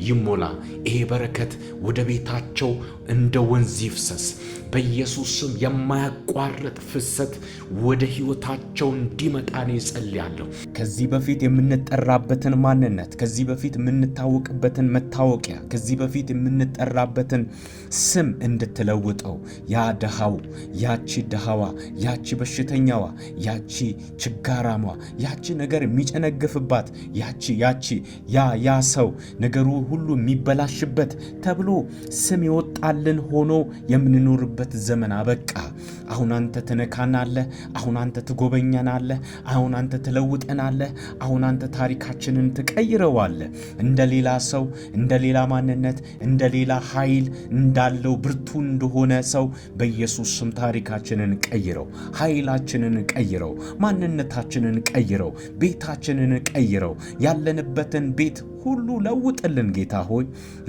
ይሞላ። ይሄ በረከት ወደ ቤታቸው እንደ ወንዝ ይፍሰስ። በኢየሱስ ስም የማያቋርጥ ፍሰት ወደ ሕይወታቸው እንዲመጣ ነው እጸልያለሁ። ከዚህ በፊት የምንጠራበትን ማንነት፣ ከዚህ በፊት የምንታወቅበትን መታወቂያ፣ ከዚህ በፊት የምንጠራበትን ስም እንድትለውጠው፣ ያ ድሃው፣ ያቺ ድሃዋ፣ ያቺ በሽተኛዋ፣ ያቺ ችጋራሟ፣ ያቺ ነገር የሚጨነግፍባት፣ ያቺ ያቺ ያ ያ ሰው ነገሩ ሁሉ የሚበላሽበት ተብሎ ስም የወጣልን ሆኖ የምንኖርበት ዘመን አበቃ። አሁን አንተ ትነካናለህ። አሁን አንተ ትጎበኘናለህ። አሁን አንተ ትለውጠናለህ። አሁን አንተ ታሪካችንን ትቀይረዋለህ። እንደ ሌላ ሰው፣ እንደ ሌላ ማንነት፣ እንደ ሌላ ኃይል እንዳለው ብርቱ እንደሆነ ሰው በኢየሱስ ስም ታሪካችንን ቀይረው፣ ኃይላችንን ቀይረው፣ ማንነታችንን ቀይረው፣ ቤታችንን ቀይረው፣ ያለንበትን ቤት ሁሉ ለውጥልን ጌታ ሆይ፣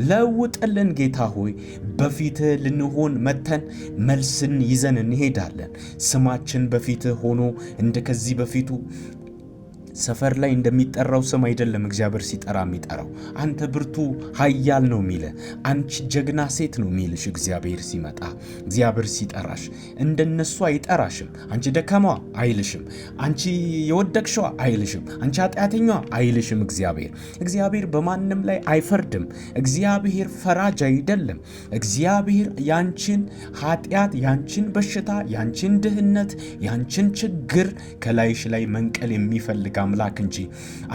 ለውጥልን ጌታ ሆይ። በፊትህ ልንሆን መተን መልስን ይዘን እንሄዳለን። ስማችን በፊትህ ሆኖ እንደ ከዚህ በፊቱ ሰፈር ላይ እንደሚጠራው ስም አይደለም እግዚአብሔር ሲጠራ የሚጠራው። አንተ ብርቱ ኃያል ነው የሚለ፣ አንቺ ጀግና ሴት ነው የሚልሽ። እግዚአብሔር ሲመጣ፣ እግዚአብሔር ሲጠራሽ እንደነሱ አይጠራሽም። አንቺ ደካማዋ አይልሽም። አንቺ የወደቅሽዋ አይልሽም። አንቺ ኃጢአተኛዋ አይልሽም። እግዚአብሔር በማንም ላይ አይፈርድም። እግዚአብሔር ፈራጅ አይደለም። እግዚአብሔር ያንቺን ኃጢአት፣ ያንቺን በሽታ፣ ያንቺን ድህነት፣ ያንቺን ችግር ከላይሽ ላይ መንቀል የሚፈልግ አምላክ እንጂ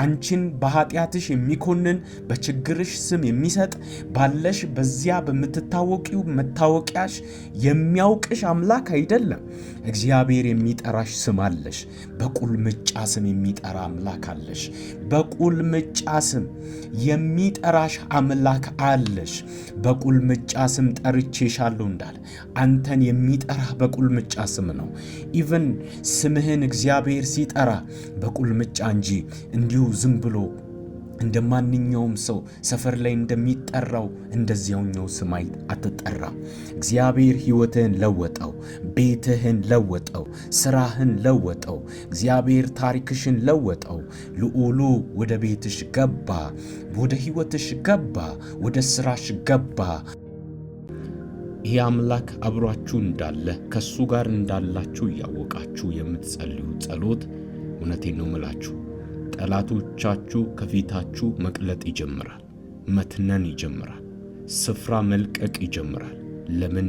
አንቺን በኃጢአትሽ የሚኮንን፣ በችግርሽ ስም የሚሰጥ፣ ባለሽ በዚያ በምትታወቂው መታወቂያሽ የሚያውቅሽ አምላክ አይደለም። እግዚአብሔር የሚጠራሽ ስም አለሽ። በቁልምጫ ስም የሚጠራ አምላክ አለሽ። በቁልምጫ ስም የሚጠራሽ አምላክ አለሽ። በቁልምጫ ስም ጠርቼሻለሁ እንዳለ አንተን የሚጠራ በቁልምጫ ስም ነው። Even ስምህን እግዚአብሔር ሲጠራ በቁልምጫ እንጂ እንዲሁ ዝም ብሎ እንደ ማንኛውም ሰው ሰፈር ላይ እንደሚጠራው እንደዚያውኛው ስም አትጠራም። እግዚአብሔር ሕይወትህን ለወጠው፣ ቤትህን ለወጠው፣ ስራህን ለወጠው። እግዚአብሔር ታሪክሽን ለወጠው። ልዑሉ ወደ ቤትሽ ገባ፣ ወደ ሕይወትሽ ገባ፣ ወደ ስራሽ ገባ። ይህ አምላክ አብሯችሁ እንዳለ፣ ከሱ ጋር እንዳላችሁ እያወቃችሁ የምትጸልዩ ጸሎት፣ እውነቴን ነው ምላችሁ፣ ጠላቶቻችሁ ከፊታችሁ መቅለጥ ይጀምራል፣ መትነን ይጀምራል፣ ስፍራ መልቀቅ ይጀምራል። ለምን?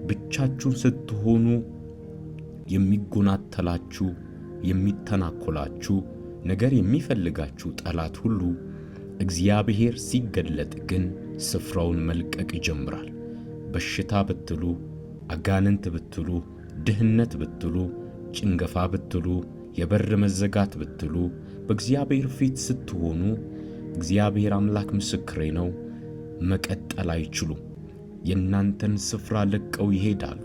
ብቻችሁን ስትሆኑ የሚጎናተላችሁ፣ የሚተናኮላችሁ፣ ነገር የሚፈልጋችሁ ጠላት ሁሉ እግዚአብሔር ሲገለጥ ግን ስፍራውን መልቀቅ ይጀምራል። በሽታ ብትሉ፣ አጋንንት ብትሉ፣ ድህነት ብትሉ፣ ጭንገፋ ብትሉ፣ የበር መዘጋት ብትሉ፣ በእግዚአብሔር ፊት ስትሆኑ እግዚአብሔር አምላክ ምስክሬ ነው፣ መቀጠል አይችሉም። የእናንተን ስፍራ ለቀው ይሄዳሉ።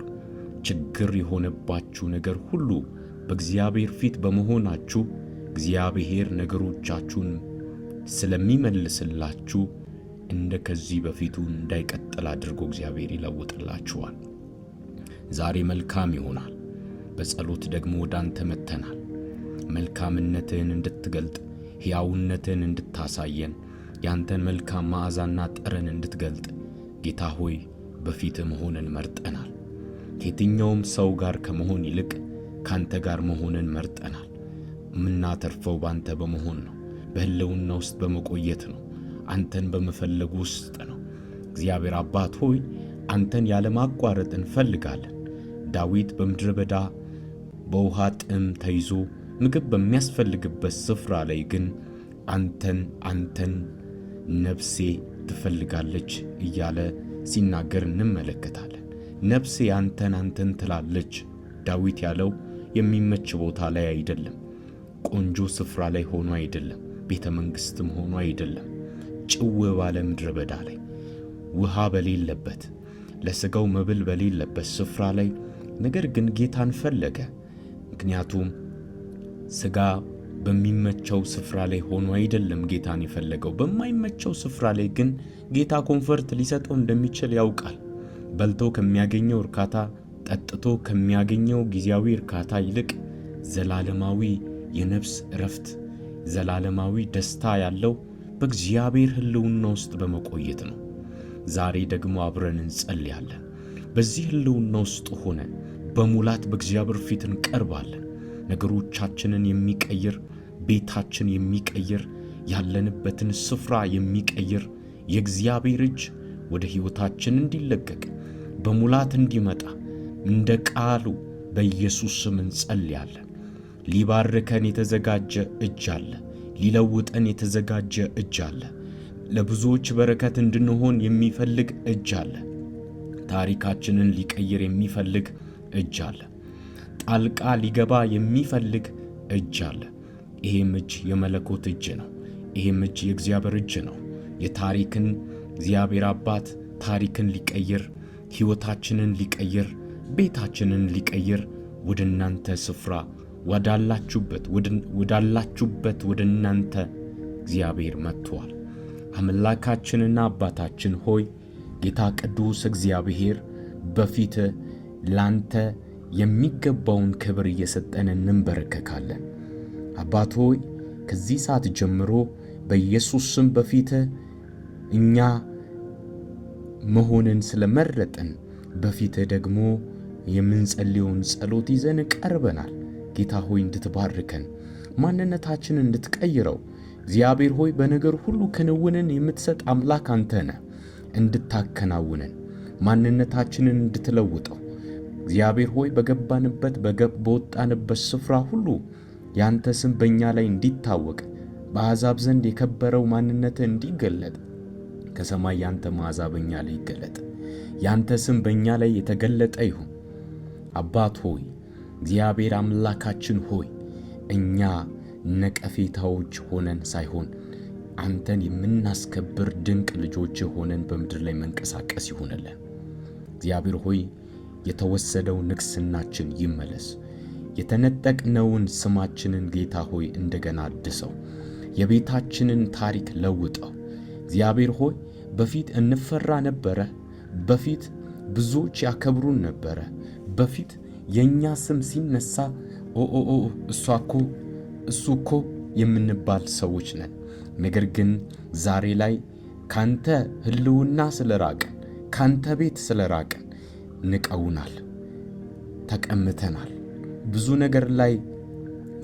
ችግር የሆነባችሁ ነገር ሁሉ በእግዚአብሔር ፊት በመሆናችሁ እግዚአብሔር ነገሮቻችሁን ስለሚመልስላችሁ እንደ ከዚህ በፊቱ እንዳይቀጥል አድርጎ እግዚአብሔር ይለውጥላችኋል። ዛሬ መልካም ይሆናል። በጸሎት ደግሞ ወደ አንተ መጥተናል። መልካምነትህን እንድትገልጥ፣ ሕያውነትህን እንድታሳየን፣ ያንተን መልካም መዓዛና ጠረን እንድትገልጥ ጌታ ሆይ በፊትህ መሆንን መርጠናል። ከየትኛውም ሰው ጋር ከመሆን ይልቅ ካንተ ጋር መሆንን መርጠናል። የምናተርፈው ባንተ በመሆን ነው። በሕልውና ውስጥ በመቆየት ነው። አንተን በመፈለግ ውስጥ ነው። እግዚአብሔር አባት ሆይ፣ አንተን ያለማቋረጥ እንፈልጋለን። ዳዊት በምድረ በዳ በውሃ ጥም ተይዞ ምግብ በሚያስፈልግበት ስፍራ ላይ ግን አንተን አንተን ነፍሴ ትፈልጋለች እያለ ሲናገር እንመለከታለን። ነፍሴ አንተን አንተን ትላለች። ዳዊት ያለው የሚመች ቦታ ላይ አይደለም። ቆንጆ ስፍራ ላይ ሆኖ አይደለም። ቤተ መንግሥትም ሆኖ አይደለም። ጭው ባለ ምድረ በዳ ላይ፣ ውሃ በሌለበት፣ ለሥጋው መብል በሌለበት ስፍራ ላይ ነገር ግን ጌታን ፈለገ። ምክንያቱም ሥጋ በሚመቸው ስፍራ ላይ ሆኖ አይደለም ጌታን የፈለገው። በማይመቸው ስፍራ ላይ ግን ጌታ comfort ሊሰጠው እንደሚችል ያውቃል። በልቶ ከሚያገኘው እርካታ፣ ጠጥቶ ከሚያገኘው ጊዜያዊ እርካታ ይልቅ ዘላለማዊ የነፍስ እረፍት፣ ዘላለማዊ ደስታ ያለው በእግዚአብሔር ሕልውና ውስጥ በመቆየት ነው። ዛሬ ደግሞ አብረን እንጸልያለን። በዚህ ሕልውና ውስጥ ሆነን በሙላት በእግዚአብሔር ፊት እንቀርባለን። ነገሮቻችንን የሚቀይር፣ ቤታችን የሚቀይር፣ ያለንበትን ስፍራ የሚቀይር የእግዚአብሔር እጅ ወደ ሕይወታችን እንዲለቀቅ፣ በሙላት እንዲመጣ እንደ ቃሉ በኢየሱስ ስም እንጸልያለን። ሊባርከን የተዘጋጀ እጅ አለ። ሊለውጠን የተዘጋጀ እጅ አለ። ለብዙዎች በረከት እንድንሆን የሚፈልግ እጅ አለ። ታሪካችንን ሊቀይር የሚፈልግ እጅ አለ። ጣልቃ ሊገባ የሚፈልግ እጅ አለ። ይሄም እጅ የመለኮት እጅ ነው። ይሄም እጅ የእግዚአብሔር እጅ ነው። የታሪክን እግዚአብሔር አባት ታሪክን ሊቀይር፣ ሕይወታችንን ሊቀይር፣ ቤታችንን ሊቀይር ወደ እናንተ ስፍራ ወዳላችሁበት ወደ እናንተ እግዚአብሔር መጥቷል። አምላካችንና አባታችን ሆይ፣ ጌታ ቅዱስ እግዚአብሔር፣ በፊት ላንተ የሚገባውን ክብር እየሰጠን እንንበረከካለን። አባት ሆይ፣ ከዚህ ሰዓት ጀምሮ በኢየሱስ ስም በፊትህ እኛ መሆንን ስለመረጥን በፊትህ ደግሞ የምንጸልየውን ጸሎት ይዘን ቀርበናል። ጌታ ሆይ፣ እንድትባርከን፣ ማንነታችንን እንድትቀይረው፣ እግዚአብሔር ሆይ፣ በነገር ሁሉ ክንውንን የምትሰጥ አምላክ አንተ ነህ። እንድታከናውነን፣ ማንነታችንን እንድትለውጠው፣ እግዚአብሔር ሆይ፣ በገባንበት በወጣንበት ስፍራ ሁሉ ያንተ ስም በእኛ ላይ እንዲታወቅ፣ በአሕዛብ ዘንድ የከበረው ማንነትህ እንዲገለጥ፣ ከሰማይ ያንተ መዓዛ በእኛ ላይ ይገለጥ። ያንተ ስም በእኛ ላይ የተገለጠ ይሁን። አባት ሆይ፣ እግዚአብሔር አምላካችን ሆይ፣ እኛ ነቀፌታዎች ሆነን ሳይሆን አንተን የምናስከብር ድንቅ ልጆች ሆነን በምድር ላይ መንቀሳቀስ ይሁንልን። እግዚአብሔር ሆይ፣ የተወሰደው ንግስናችን ይመለስ። የተነጠቅነውን ስማችንን ጌታ ሆይ እንደገና አድሰው። የቤታችንን ታሪክ ለውጠው። እግዚአብሔር ሆይ፣ በፊት እንፈራ ነበረ። በፊት ብዙዎች ያከብሩን ነበረ። በፊት የእኛ ስም ሲነሳ ኦኦኦ፣ እሷ እኮ፣ እሱ እኮ የምንባል ሰዎች ነን። ነገር ግን ዛሬ ላይ ካንተ ህልውና ስለራቅን፣ ካንተ ቤት ስለራቅን ንቀውናል፣ ተቀምተናል፣ ብዙ ነገር ላይ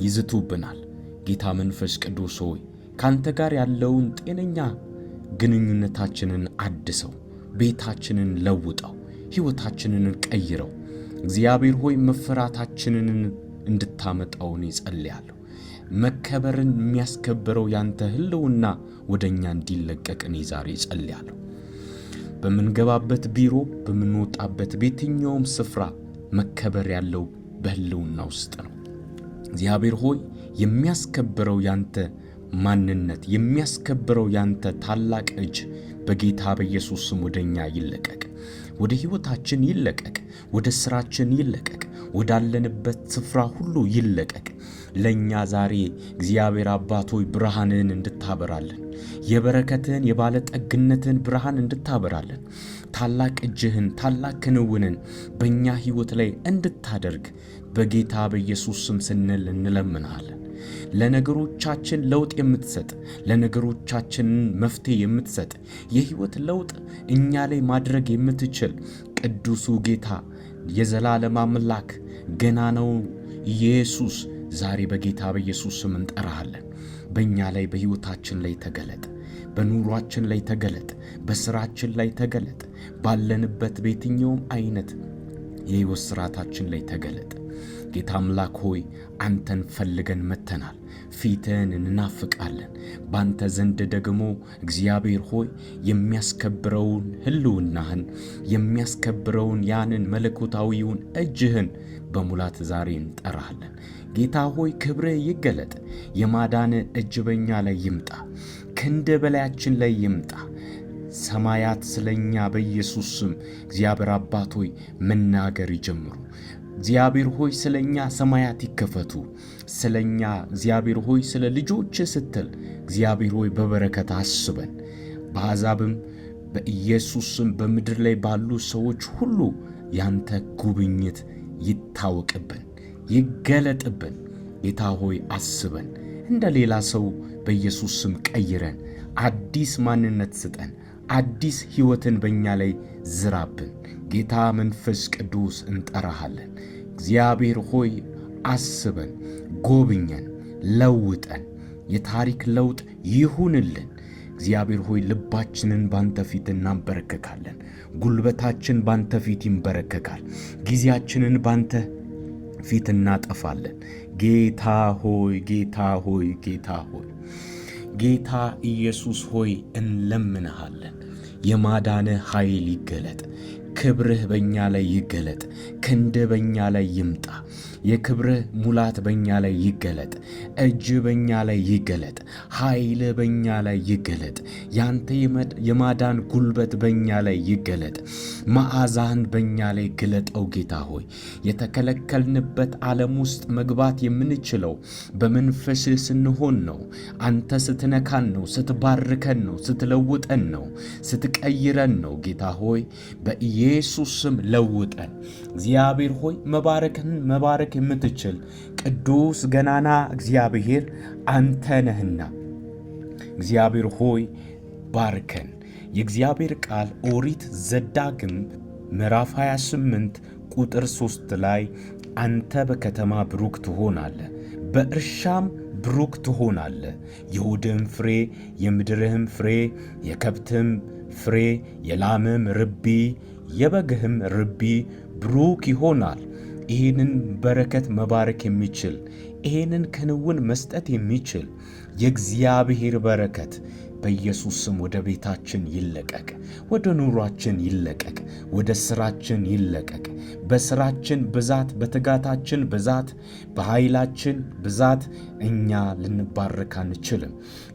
ይዝቱብናል። ጌታ መንፈስ ቅዱስ ሆይ፣ ካንተ ጋር ያለውን ጤነኛ ግንኙነታችንን አድሰው፣ ቤታችንን ለውጠው፣ ሕይወታችንን ቀይረው። እግዚአብሔር ሆይ፣ መፈራታችንን እንድታመጣው እኔ ጸልያለሁ። መከበርን የሚያስከብረው ያንተ ህልውና ወደ እኛ እንዲለቀቅ እኔ ዛሬ ጸልያለሁ። በምንገባበት ቢሮ፣ በምንወጣበት በየትኛውም ስፍራ መከበር ያለው በህልውና ውስጥ ነው። እግዚአብሔር ሆይ፣ የሚያስከብረው ያንተ ማንነት፣ የሚያስከብረው ያንተ ታላቅ እጅ በጌታ በኢየሱስ ስም ወደ እኛ ይለቀቅ፣ ወደ ሕይወታችን ይለቀቅ፣ ወደ ስራችን ይለቀቅ፣ ወዳለንበት ስፍራ ሁሉ ይለቀቅ። ለእኛ ዛሬ እግዚአብሔር አባት ሆይ፣ ብርሃንህን እንድታበራልን፣ የበረከትህን የባለጠግነትህን ብርሃን እንድታበራልን፣ ታላቅ እጅህን ታላቅ ክንውንን በእኛ ሕይወት ላይ እንድታደርግ በጌታ በኢየሱስ ስም ስንል እንለምንሃለን። ለነገሮቻችን ለውጥ የምትሰጥ፣ ለነገሮቻችን መፍትሄ የምትሰጥ፣ የህይወት ለውጥ እኛ ላይ ማድረግ የምትችል ቅዱሱ ጌታ፣ የዘላለም አምላክ፣ ገናናው ኢየሱስ፣ ዛሬ በጌታ በኢየሱስ ስም እንጠራሃለን። በእኛ ላይ፣ በሕይወታችን ላይ ተገለጥ። በኑሯችን ላይ ተገለጥ። በስራችን ላይ ተገለጥ። ባለንበት በየትኛውም አይነት የሕይወት ስርዓታችን ላይ ተገለጥ። ጌታ አምላክ ሆይ፣ አንተን ፈልገን መጥተናል። ፊትህን እንናፍቃለን። ባንተ ዘንድ ደግሞ እግዚአብሔር ሆይ፣ የሚያስከብረውን ሕልውናህን፣ የሚያስከብረውን ያንን መለኮታዊውን እጅህን በሙላት ዛሬ እንጠራሃለን። ጌታ ሆይ፣ ክብርህ ይገለጥ። የማዳን እጅ በኛ ላይ ይምጣ። ክንድ በላያችን ላይ ይምጣ። ሰማያት ስለኛ በኢየሱስ ስም እግዚአብሔር አባት ሆይ መናገር ይጀምሩ። እግዚአብሔር ሆይ፣ ስለኛ ሰማያት ይከፈቱ። ስለኛ እግዚአብሔር ሆይ፣ ስለ ልጆች ስትል እግዚአብሔር ሆይ በበረከት አስበን። በአሕዛብም በኢየሱስ ስም በምድር ላይ ባሉ ሰዎች ሁሉ ያንተ ጉብኝት ይታወቅብን፣ ይገለጥብን። ጌታ ሆይ፣ አስበን፣ እንደ ሌላ ሰው በኢየሱስ ስም ቀይረን፣ አዲስ ማንነት ስጠን፣ አዲስ ሕይወትን በእኛ ላይ ዝራብን። ጌታ መንፈስ ቅዱስ እንጠራሃለን። እግዚአብሔር ሆይ፣ አስበን፣ ጎብኘን፣ ለውጠን፣ የታሪክ ለውጥ ይሁንልን። እግዚአብሔር ሆይ፣ ልባችንን ባንተ ፊት እናንበረከካለን። ጉልበታችን ባንተ ፊት ይንበረከካል። ጊዜያችንን ባንተ ፊት እናጠፋለን። ጌታ ሆይ፣ ጌታ ሆይ፣ ጌታ ሆይ፣ ጌታ ኢየሱስ ሆይ፣ እንለምንሃለን። የማዳንህ ኃይል ይገለጥ። ክብርህ በእኛ ላይ ይገለጥ። ክንድህ በእኛ ላይ ይምጣ። የክብርህ ሙላት በእኛ ላይ ይገለጥ። እጅ በእኛ ላይ ይገለጥ። ኃይል በእኛ ላይ ይገለጥ። ያንተ የማዳን ጉልበት በእኛ ላይ ይገለጥ። መዓዛህን በእኛ ላይ ግለጠው ጌታ ሆይ። የተከለከልንበት ዓለም ውስጥ መግባት የምንችለው በመንፈስህ ስንሆን ነው። አንተ ስትነካን ነው፣ ስትባርከን ነው፣ ስትለውጠን ነው፣ ስትቀይረን ነው። ጌታ ሆይ በኢየሱስ ስም ለውጠን። እግዚአብሔር ሆይ መባረክን መባረክ የምትችል ቅዱስ ገናና እግዚአብሔር አንተ ነህና እግዚአብሔር ሆይ ባርከን። የእግዚአብሔር ቃል ኦሪት ዘዳግም ምዕራፍ 28 ቁጥር 3 ላይ አንተ በከተማ ብሩክ ትሆናለህ፣ በእርሻም ብሩክ ትሆናለህ። የሆድህም ፍሬ፣ የምድርህም ፍሬ፣ የከብትህም ፍሬ፣ የላምህም ርቢ፣ የበግህም ርቢ ብሩክ ይሆናል። ይህንን በረከት መባረክ የሚችል፣ ይህንን ክንውን መስጠት የሚችል የእግዚአብሔር በረከት በኢየሱስ ስም ወደ ቤታችን ይለቀቅ፣ ወደ ኑሯችን ይለቀቅ፣ ወደ ስራችን ይለቀቅ። በስራችን ብዛት፣ በትጋታችን ብዛት፣ በኃይላችን ብዛት እኛ ልንባረክ አንችልም።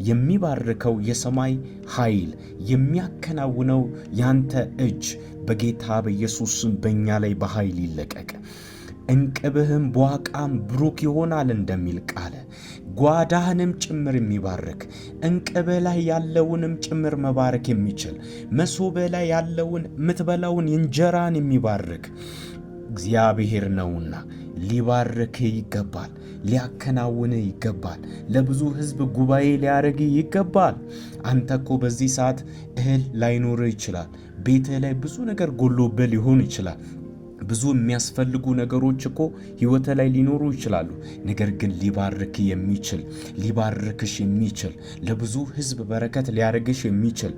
የሚባርከው የሰማይ ኃይል፣ የሚያከናውነው ያንተ እጅ በጌታ በኢየሱስ ስም በእኛ ላይ በኃይል ይለቀቅ። እንቅብህም ቧቃም ብሩክ ይሆናል እንደሚል ቃለ ጓዳህንም ጭምር የሚባርክ፣ እንቅብህ ላይ ያለውንም ጭምር መባረክ የሚችል፣ መሶብህ ላይ ያለውን የምትበላውን እንጀራን የሚባርክ እግዚአብሔር ነውና ሊባርክህ ይገባል። ሊያከናውንህ ይገባል። ለብዙ ሕዝብ ጉባኤ ሊያደርግህ ይገባል። አንተ እኮ በዚህ ሰዓት እህል ላይኖርህ ይችላል። ቤትህ ላይ ብዙ ነገር ጎሎብህ ሊሆን ይችላል። ብዙ የሚያስፈልጉ ነገሮች እኮ ህይወት ላይ ሊኖሩ ይችላሉ። ነገር ግን ሊባርክ የሚችል፣ ሊባርክሽ የሚችል፣ ለብዙ ህዝብ በረከት ሊያደርግሽ የሚችል፣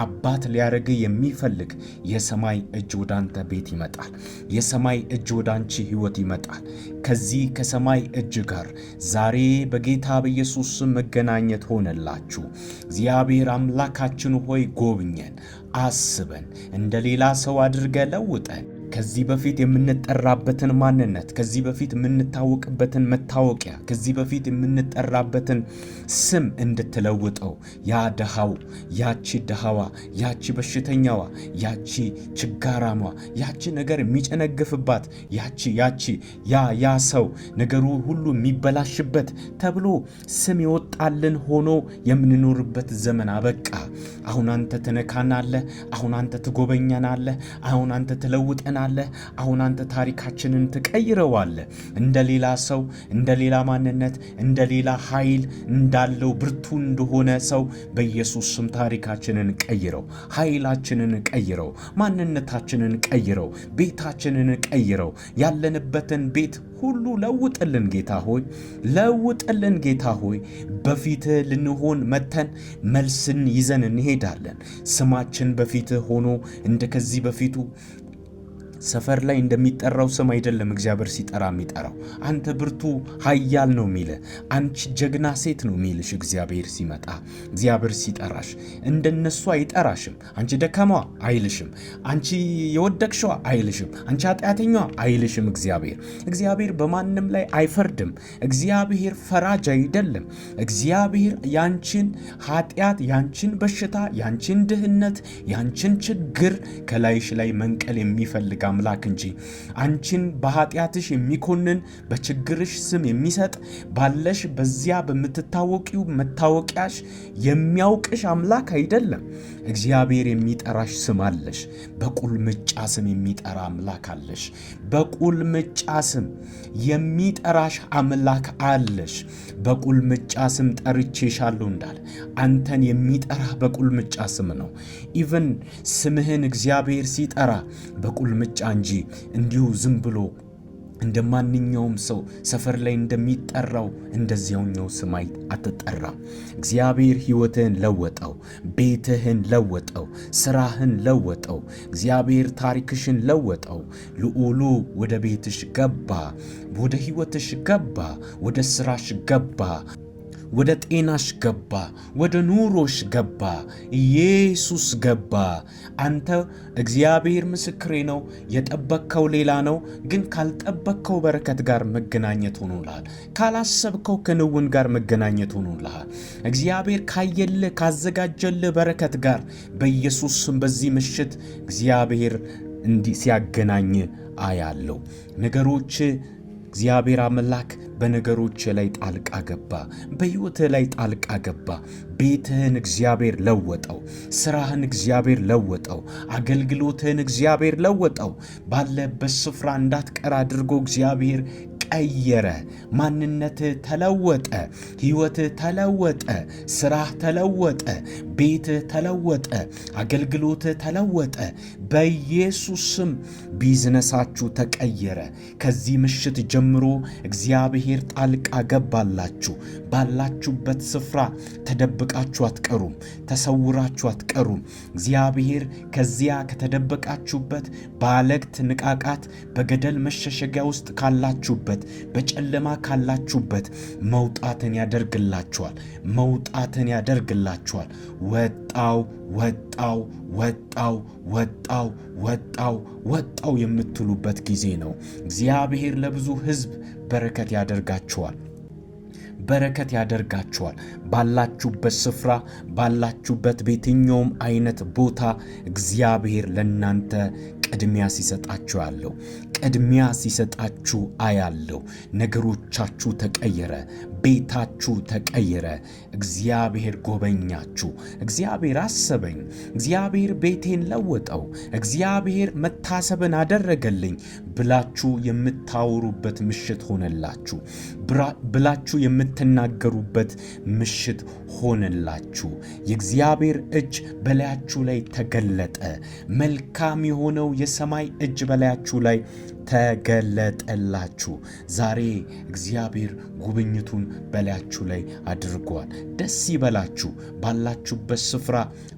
አባት ሊያደርግ የሚፈልግ የሰማይ እጅ ወደ አንተ ቤት ይመጣል። የሰማይ እጅ ወደ አንቺ ህይወት ይመጣል። ከዚህ ከሰማይ እጅ ጋር ዛሬ በጌታ በኢየሱስ ስም መገናኘት ሆነላችሁ። እግዚአብሔር አምላካችን ሆይ ጎብኘን፣ አስበን፣ እንደ ሌላ ሰው አድርገ ለውጠን። ከዚህ በፊት የምንጠራበትን ማንነት፣ ከዚህ በፊት የምንታወቅበትን መታወቂያ፣ ከዚህ በፊት የምንጠራበትን ስም እንድትለውጠው፣ ያ ድሃው፣ ያቺ ድሃዋ፣ ያቺ በሽተኛዋ፣ ያቺ ችጋራሟ፣ ያቺ ነገር የሚጨነግፍባት፣ ያቺ ያቺ ያ ያ ሰው ነገሩ ሁሉ የሚበላሽበት ተብሎ ስም የወጣልን ሆኖ የምንኖርበት ዘመን አበቃ። አሁን አንተ ትነካናለህ። አሁን አንተ ትጎበኘናለህ። አሁን አንተ ትለውጠናለህ። አሁን አንተ ታሪካችንን ትቀይረዋለህ። እንደ ሌላ ሰው፣ እንደ ሌላ ማንነት፣ እንደ ሌላ ኃይል እንዳለው ብርቱ እንደሆነ ሰው በኢየሱስ ስም ታሪካችንን ቀይረው፣ ኃይላችንን ቀይረው፣ ማንነታችንን ቀይረው፣ ቤታችንን ቀይረው፣ ያለንበትን ቤት ሁሉ ለውጥልን ጌታ ሆይ፣ ለውጥልን ጌታ ሆይ። በፊትህ ልንሆን መተን መልስን ይዘን እንሄዳለን። ስማችን በፊትህ ሆኖ እንደ ከዚህ በፊቱ ሰፈር ላይ እንደሚጠራው ስም አይደለም እግዚአብሔር ሲጠራ የሚጠራው። አንተ ብርቱ ኃያል ነው የሚልህ፣ አንቺ ጀግና ሴት ነው የሚልሽ። እግዚአብሔር ሲመጣ፣ እግዚአብሔር ሲጠራሽ እንደነሱ አይጠራሽም። አንቺ ደካማዋ አይልሽም። አንቺ የወደቅሽዋ አይልሽም። አንቺ ኃጢአተኛዋ አይልሽም። እግዚአብሔር በማንም ላይ አይፈርድም። እግዚአብሔር ፈራጅ አይደለም። እግዚአብሔር ያንቺን ኃጢአት፣ ያንቺን በሽታ፣ ያንቺን ድህነት፣ ያንቺን ችግር ከላይሽ ላይ መንቀል የሚፈልግ አምላክ እንጂ አንቺን በኃጢአትሽ የሚኮንን፣ በችግርሽ ስም የሚሰጥ፣ ባለሽ በዚያ በምትታወቂው መታወቂያሽ የሚያውቅሽ አምላክ አይደለም። እግዚአብሔር የሚጠራሽ ስም አለሽ። በቁልምጫ ስም የሚጠራ አምላክ አለሽ። በቁልምጫ ስም የሚጠራሽ አምላክ አለሽ። በቁልምጫ ስም ጠርቼሻለሁ እንዳለ አንተን የሚጠራ በቁልምጫ ስም ነው። Even ስምህን እግዚአብሔር ሲጠራ በቁልምጫ እንጂ እንዲሁ ዝም ብሎ እንደ ማንኛውም ሰው ሰፈር ላይ እንደሚጠራው እንደዚያውኛው ስም አትጠራም። እግዚአብሔር ሕይወትህን ለወጠው፣ ቤትህን ለወጠው፣ ስራህን ለወጠው። እግዚአብሔር ታሪክሽን ለወጠው። ልዑሉ ወደ ቤትሽ ገባ፣ ወደ ሕይወትሽ ገባ፣ ወደ ስራሽ ገባ። ወደ ጤናሽ ገባ፣ ወደ ኑሮሽ ገባ፣ ኢየሱስ ገባ። አንተ እግዚአብሔር ምስክሬ ነው። የጠበቅከው ሌላ ነው፣ ግን ካልጠበቅከው በረከት ጋር መገናኘት ሆኖልሃል። ካላሰብከው ክንውን ጋር መገናኘት ሆኖልሃል። እግዚአብሔር ካየልህ ካዘጋጀልህ በረከት ጋር በኢየሱስ ስም በዚህ ምሽት እግዚአብሔር እንዲህ ሲያገናኝ አያለው። ነገሮች እግዚአብሔር አምላክ በነገሮች ላይ ጣልቃ ገባ። በሕይወትህ ላይ ጣልቃ ገባ። ቤትህን እግዚአብሔር ለወጠው። ስራህን እግዚአብሔር ለወጠው። አገልግሎትህን እግዚአብሔር ለወጠው። ባለበት ስፍራ እንዳትቀር አድርጎ እግዚአብሔር ቀየረ። ማንነትህ ተለወጠ። ሕይወትህ ተለወጠ። ስራህ ተለወጠ። ቤትህ ተለወጠ። አገልግሎትህ ተለወጠ። በኢየሱስ ስም ቢዝነሳችሁ ተቀየረ። ከዚህ ምሽት ጀምሮ እግዚአብሔር ጣልቃ ገባላችሁ። ባላችሁበት ስፍራ ተደብቃችሁ አትቀሩም። ተሰውራችሁ አትቀሩም። እግዚአብሔር ከዚያ ከተደበቃችሁበት በአለግት ንቃቃት፣ በገደል መሸሸጊያ ውስጥ ካላችሁበት፣ በጨለማ ካላችሁበት መውጣትን ያደርግላችኋል። መውጣትን ያደርግላችኋል። ወጣው ወጣው ወጣው ወጣው ወጣው ወጣው የምትሉበት ጊዜ ነው። እግዚአብሔር ለብዙ ሕዝብ በረከት ያደርጋችኋል። በረከት ያደርጋችኋል። ባላችሁበት ስፍራ፣ ባላችሁበት በየትኛውም አይነት ቦታ እግዚአብሔር ለናንተ ቅድሚያ ሲሰጣችሁ ያለው ቅድሚያ ሲሰጣችሁ አያለው። ነገሮቻችሁ ተቀየረ። ቤታችሁ ተቀየረ። እግዚአብሔር ጎበኛችሁ። እግዚአብሔር አሰበኝ። እግዚአብሔር ቤቴን ለወጠው። እግዚአብሔር መታሰብን አደረገልኝ ብላችሁ የምታወሩበት ምሽት ሆነላችሁ። ብላችሁ የምትናገሩበት ምሽት ሆነላችሁ። የእግዚአብሔር እጅ በላያችሁ ላይ ተገለጠ። መልካም የሆነው የሰማይ እጅ በላያችሁ ላይ ተገለጠላችሁ። ዛሬ እግዚአብሔር ጉብኝቱን በላያችሁ ላይ አድርጓል። ደስ ይበላችሁ። ባላችሁበት ስፍራ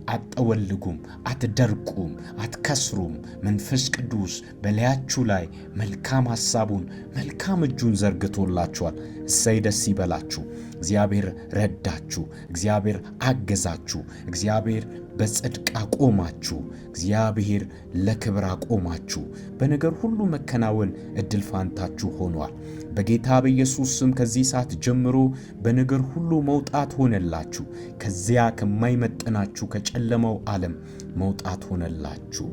አትጠወልጉም፣ አትደርቁም፣ አትከስሩም። መንፈስ ቅዱስ በላያችሁ ላይ መልካም ሐሳቡን መልካም እጁን ዘርግቶላችኋል። እሰይ ደስ ይበላችሁ። እግዚአብሔር ረዳችሁ። እግዚአብሔር አገዛችሁ። እግዚአብሔር በጽድቅ አቆማችሁ። እግዚአብሔር ለክብር አቆማችሁ። በነገር ሁሉ መከናወን እድል ፋንታችሁ ሆኗል። በጌታ በኢየሱስ ስም ከዚህ ሰዓት ጀምሮ በነገር ሁሉ መውጣት ሆነላችሁ። ከዚያ ከማይመጥናችሁ ከጨለማው ዓለም መውጣት ሆነላችሁ።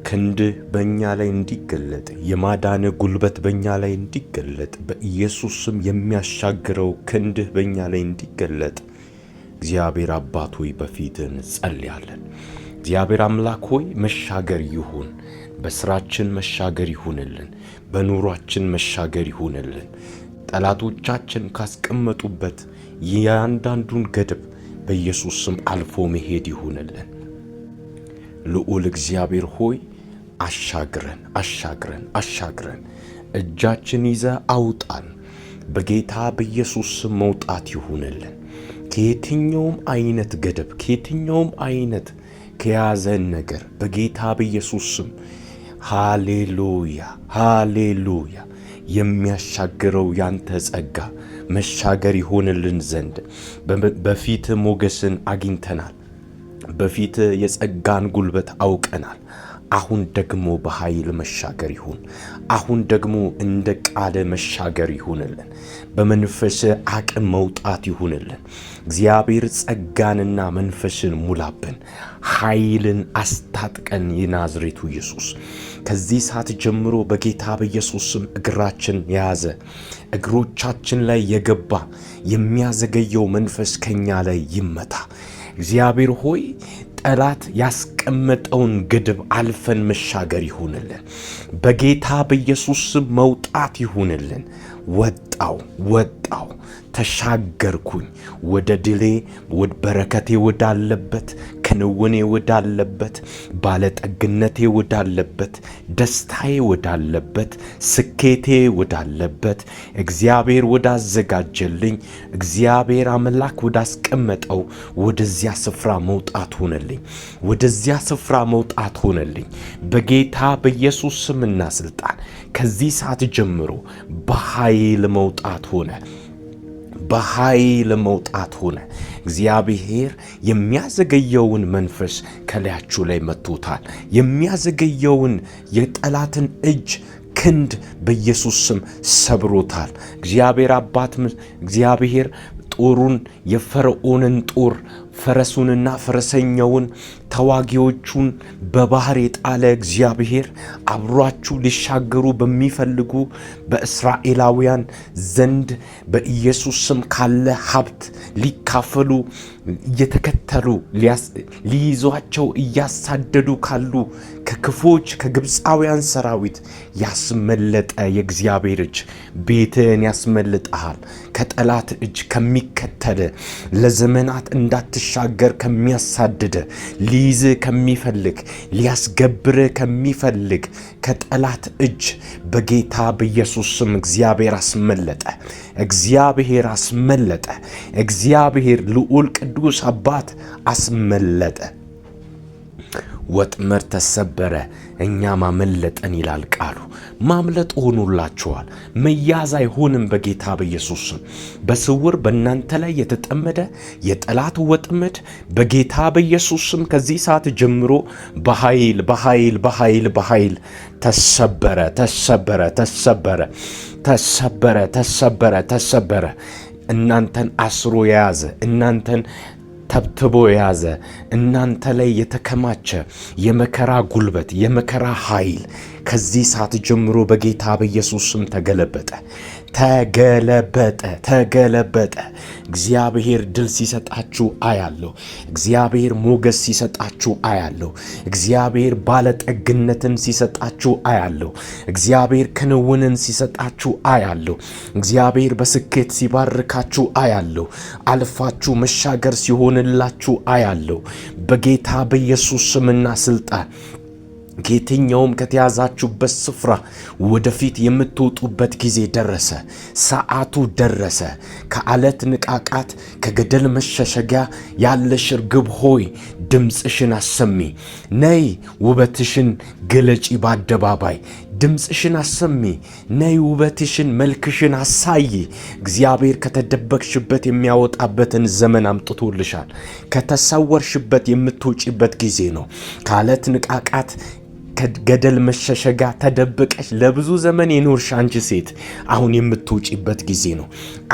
ክንድህ በእኛ ላይ እንዲገለጥ፣ የማዳን ጉልበት በእኛ ላይ እንዲገለጥ፣ በኢየሱስ ስም የሚያሻግረው ክንድህ በእኛ ላይ እንዲገለጥ እግዚአብሔር አባት ሆይ በፊትህ እንጸልያለን። እግዚአብሔር አምላክ ሆይ መሻገር ይሁን፣ በስራችን መሻገር ይሁንልን፣ በኑሯችን መሻገር ይሁንልን። ጠላቶቻችን ካስቀመጡበት የአንዳንዱን ገደብ በኢየሱስ ስም አልፎ መሄድ ይሁንልን። ልዑል እግዚአብሔር ሆይ አሻግረን፣ አሻግረን፣ አሻግረን፣ እጃችን ይዘ አውጣን። በጌታ በኢየሱስ ስም መውጣት ይሁንልን። ከየትኛውም አይነት ገደብ፣ ከየትኛውም አይነት ከያዘን ነገር በጌታ በኢየሱስ ስም ሃሌሉያ፣ ሃሌሉያ። የሚያሻግረው ያንተ ጸጋ መሻገር ይሆንልን ዘንድ በፊት ሞገስን አግኝተናል። በፊት የጸጋን ጉልበት አውቀናል። አሁን ደግሞ በኃይል መሻገር ይሁን። አሁን ደግሞ እንደ ቃል መሻገር ይሁንልን። በመንፈስ አቅም መውጣት ይሁንልን። እግዚአብሔር ጸጋንና መንፈስን ሙላብን፣ ኃይልን አስታጥቀን። የናዝሬቱ ኢየሱስ ከዚህ ሰዓት ጀምሮ በጌታ በኢየሱስ ስም እግራችን የያዘ እግሮቻችን ላይ የገባ የሚያዘገየው መንፈስ ከኛ ላይ ይመታ። እግዚአብሔር ሆይ ጠላት ያስቀመጠውን ገደብ አልፈን መሻገር ይሁንልን። በጌታ በኢየሱስ ስም መውጣት ይሁንልን። ወጣው ወጣው፣ ተሻገርኩኝ ወደ ድሌ፣ በረከቴ ወዳለበት፣ ክንውኔ ወዳለበት፣ ባለጠግነቴ ወዳለበት፣ ደስታዬ ወዳለበት፣ ስኬቴ ወዳለበት፣ እግዚአብሔር ወዳዘጋጀልኝ፣ እግዚአብሔር አምላክ ወዳስቀመጠው ወደዚያ ስፍራ መውጣት ሆነልኝ። ወደዚያ ስፍራ መውጣት ሆነልኝ። በጌታ በኢየሱስ ስምና ስልጣን ከዚህ ሰዓት ጀምሮ በኃይል መውጣት ሆነ። በኃይል መውጣት ሆነ። እግዚአብሔር የሚያዘገየውን መንፈስ ከላያችሁ ላይ መጥቶታል። የሚያዘገየውን የጠላትን እጅ ክንድ በኢየሱስ ስም ሰብሮታል። እግዚአብሔር አባት እግዚአብሔር ጦሩን የፈርዖንን ጦር ፈረሱንና ፈረሰኛውን ተዋጊዎቹን በባህር የጣለ እግዚአብሔር አብሯችሁ ሊሻገሩ በሚፈልጉ በእስራኤላውያን ዘንድ በኢየሱስ ስም ካለ ሀብት ሊካፈሉ እየተከተሉ ሊይዟቸው እያሳደዱ ካሉ ከክፉዎች ከግብፃውያን ሰራዊት ያስመለጠ የእግዚአብሔር እጅ ቤትህን ያስመልጠሃል። ከጠላት እጅ ከሚከተል ለዘመናት እንዳትሻገር ከሚያሳድድ ሊይዝ ከሚፈልግ ሊያስገብር ከሚፈልግ ከጠላት እጅ በጌታ በኢየሱስ ስም እግዚአብሔር አስመለጠ። እግዚአብሔር አስመለጠ። እግዚአብሔር ልዑል ቅዱስ አባት አስመለጠ። ወጥመድ ተሰበረ፣ እኛም አመለጠን ይላል ቃሉ። ማምለጥ ሆኖላችኋል። መያዝ አይሆንም በጌታ በኢየሱስ ስም። በስውር በእናንተ ላይ የተጠመደ የጠላት ወጥመድ በጌታ በኢየሱስ ስም ከዚህ ሰዓት ጀምሮ በኃይል በኃይል በኃይል በኃይል ተሰበረ፣ ተሰበረ፣ ተሰበረ፣ ተሰበረ፣ ተሰበረ፣ ተሰበረ። እናንተን አስሮ የያዘ፣ እናንተን ተብትቦ የያዘ፣ እናንተ ላይ የተከማቸ የመከራ ጉልበት፣ የመከራ ኃይል ከዚህ ሰዓት ጀምሮ በጌታ በኢየሱስ ስም ተገለበጠ፣ ተገለበጠ፣ ተገለበጠ። እግዚአብሔር ድል ሲሰጣችሁ አያለሁ። እግዚአብሔር ሞገስ ሲሰጣችሁ አያለሁ። እግዚአብሔር ባለጠግነትን ሲሰጣችሁ አያለሁ። እግዚአብሔር ክንውንን ሲሰጣችሁ አያለሁ። እግዚአብሔር በስኬት ሲባርካችሁ አያለሁ። አልፋችሁ መሻገር ሲሆንላችሁ አያለሁ። በጌታ በኢየሱስ ስምና ስልጣን ከየትኛውም ከተያዛችሁበት ስፍራ ወደፊት የምትወጡበት ጊዜ ደረሰ። ሰዓቱ ደረሰ። ከዓለት ንቃቃት፣ ከገደል መሸሸጊያ ያለሽ እርግብ ሆይ ድምፅሽን አሰሚ። ነይ ውበትሽን ግለጪ በአደባባይ። ድምፅሽን አሰሚ። ነይ ውበትሽን መልክሽን አሳይ። እግዚአብሔር ከተደበቅሽበት የሚያወጣበትን ዘመን አምጥቶልሻል። ከተሰወርሽበት የምትወጪበት ጊዜ ነው። ከዓለት ንቃቃት፣ ከገደል መሸሸጋ ተደብቀሽ ለብዙ ዘመን የኖርሽ አንቺ ሴት አሁን የምትወጪበት ጊዜ ነው።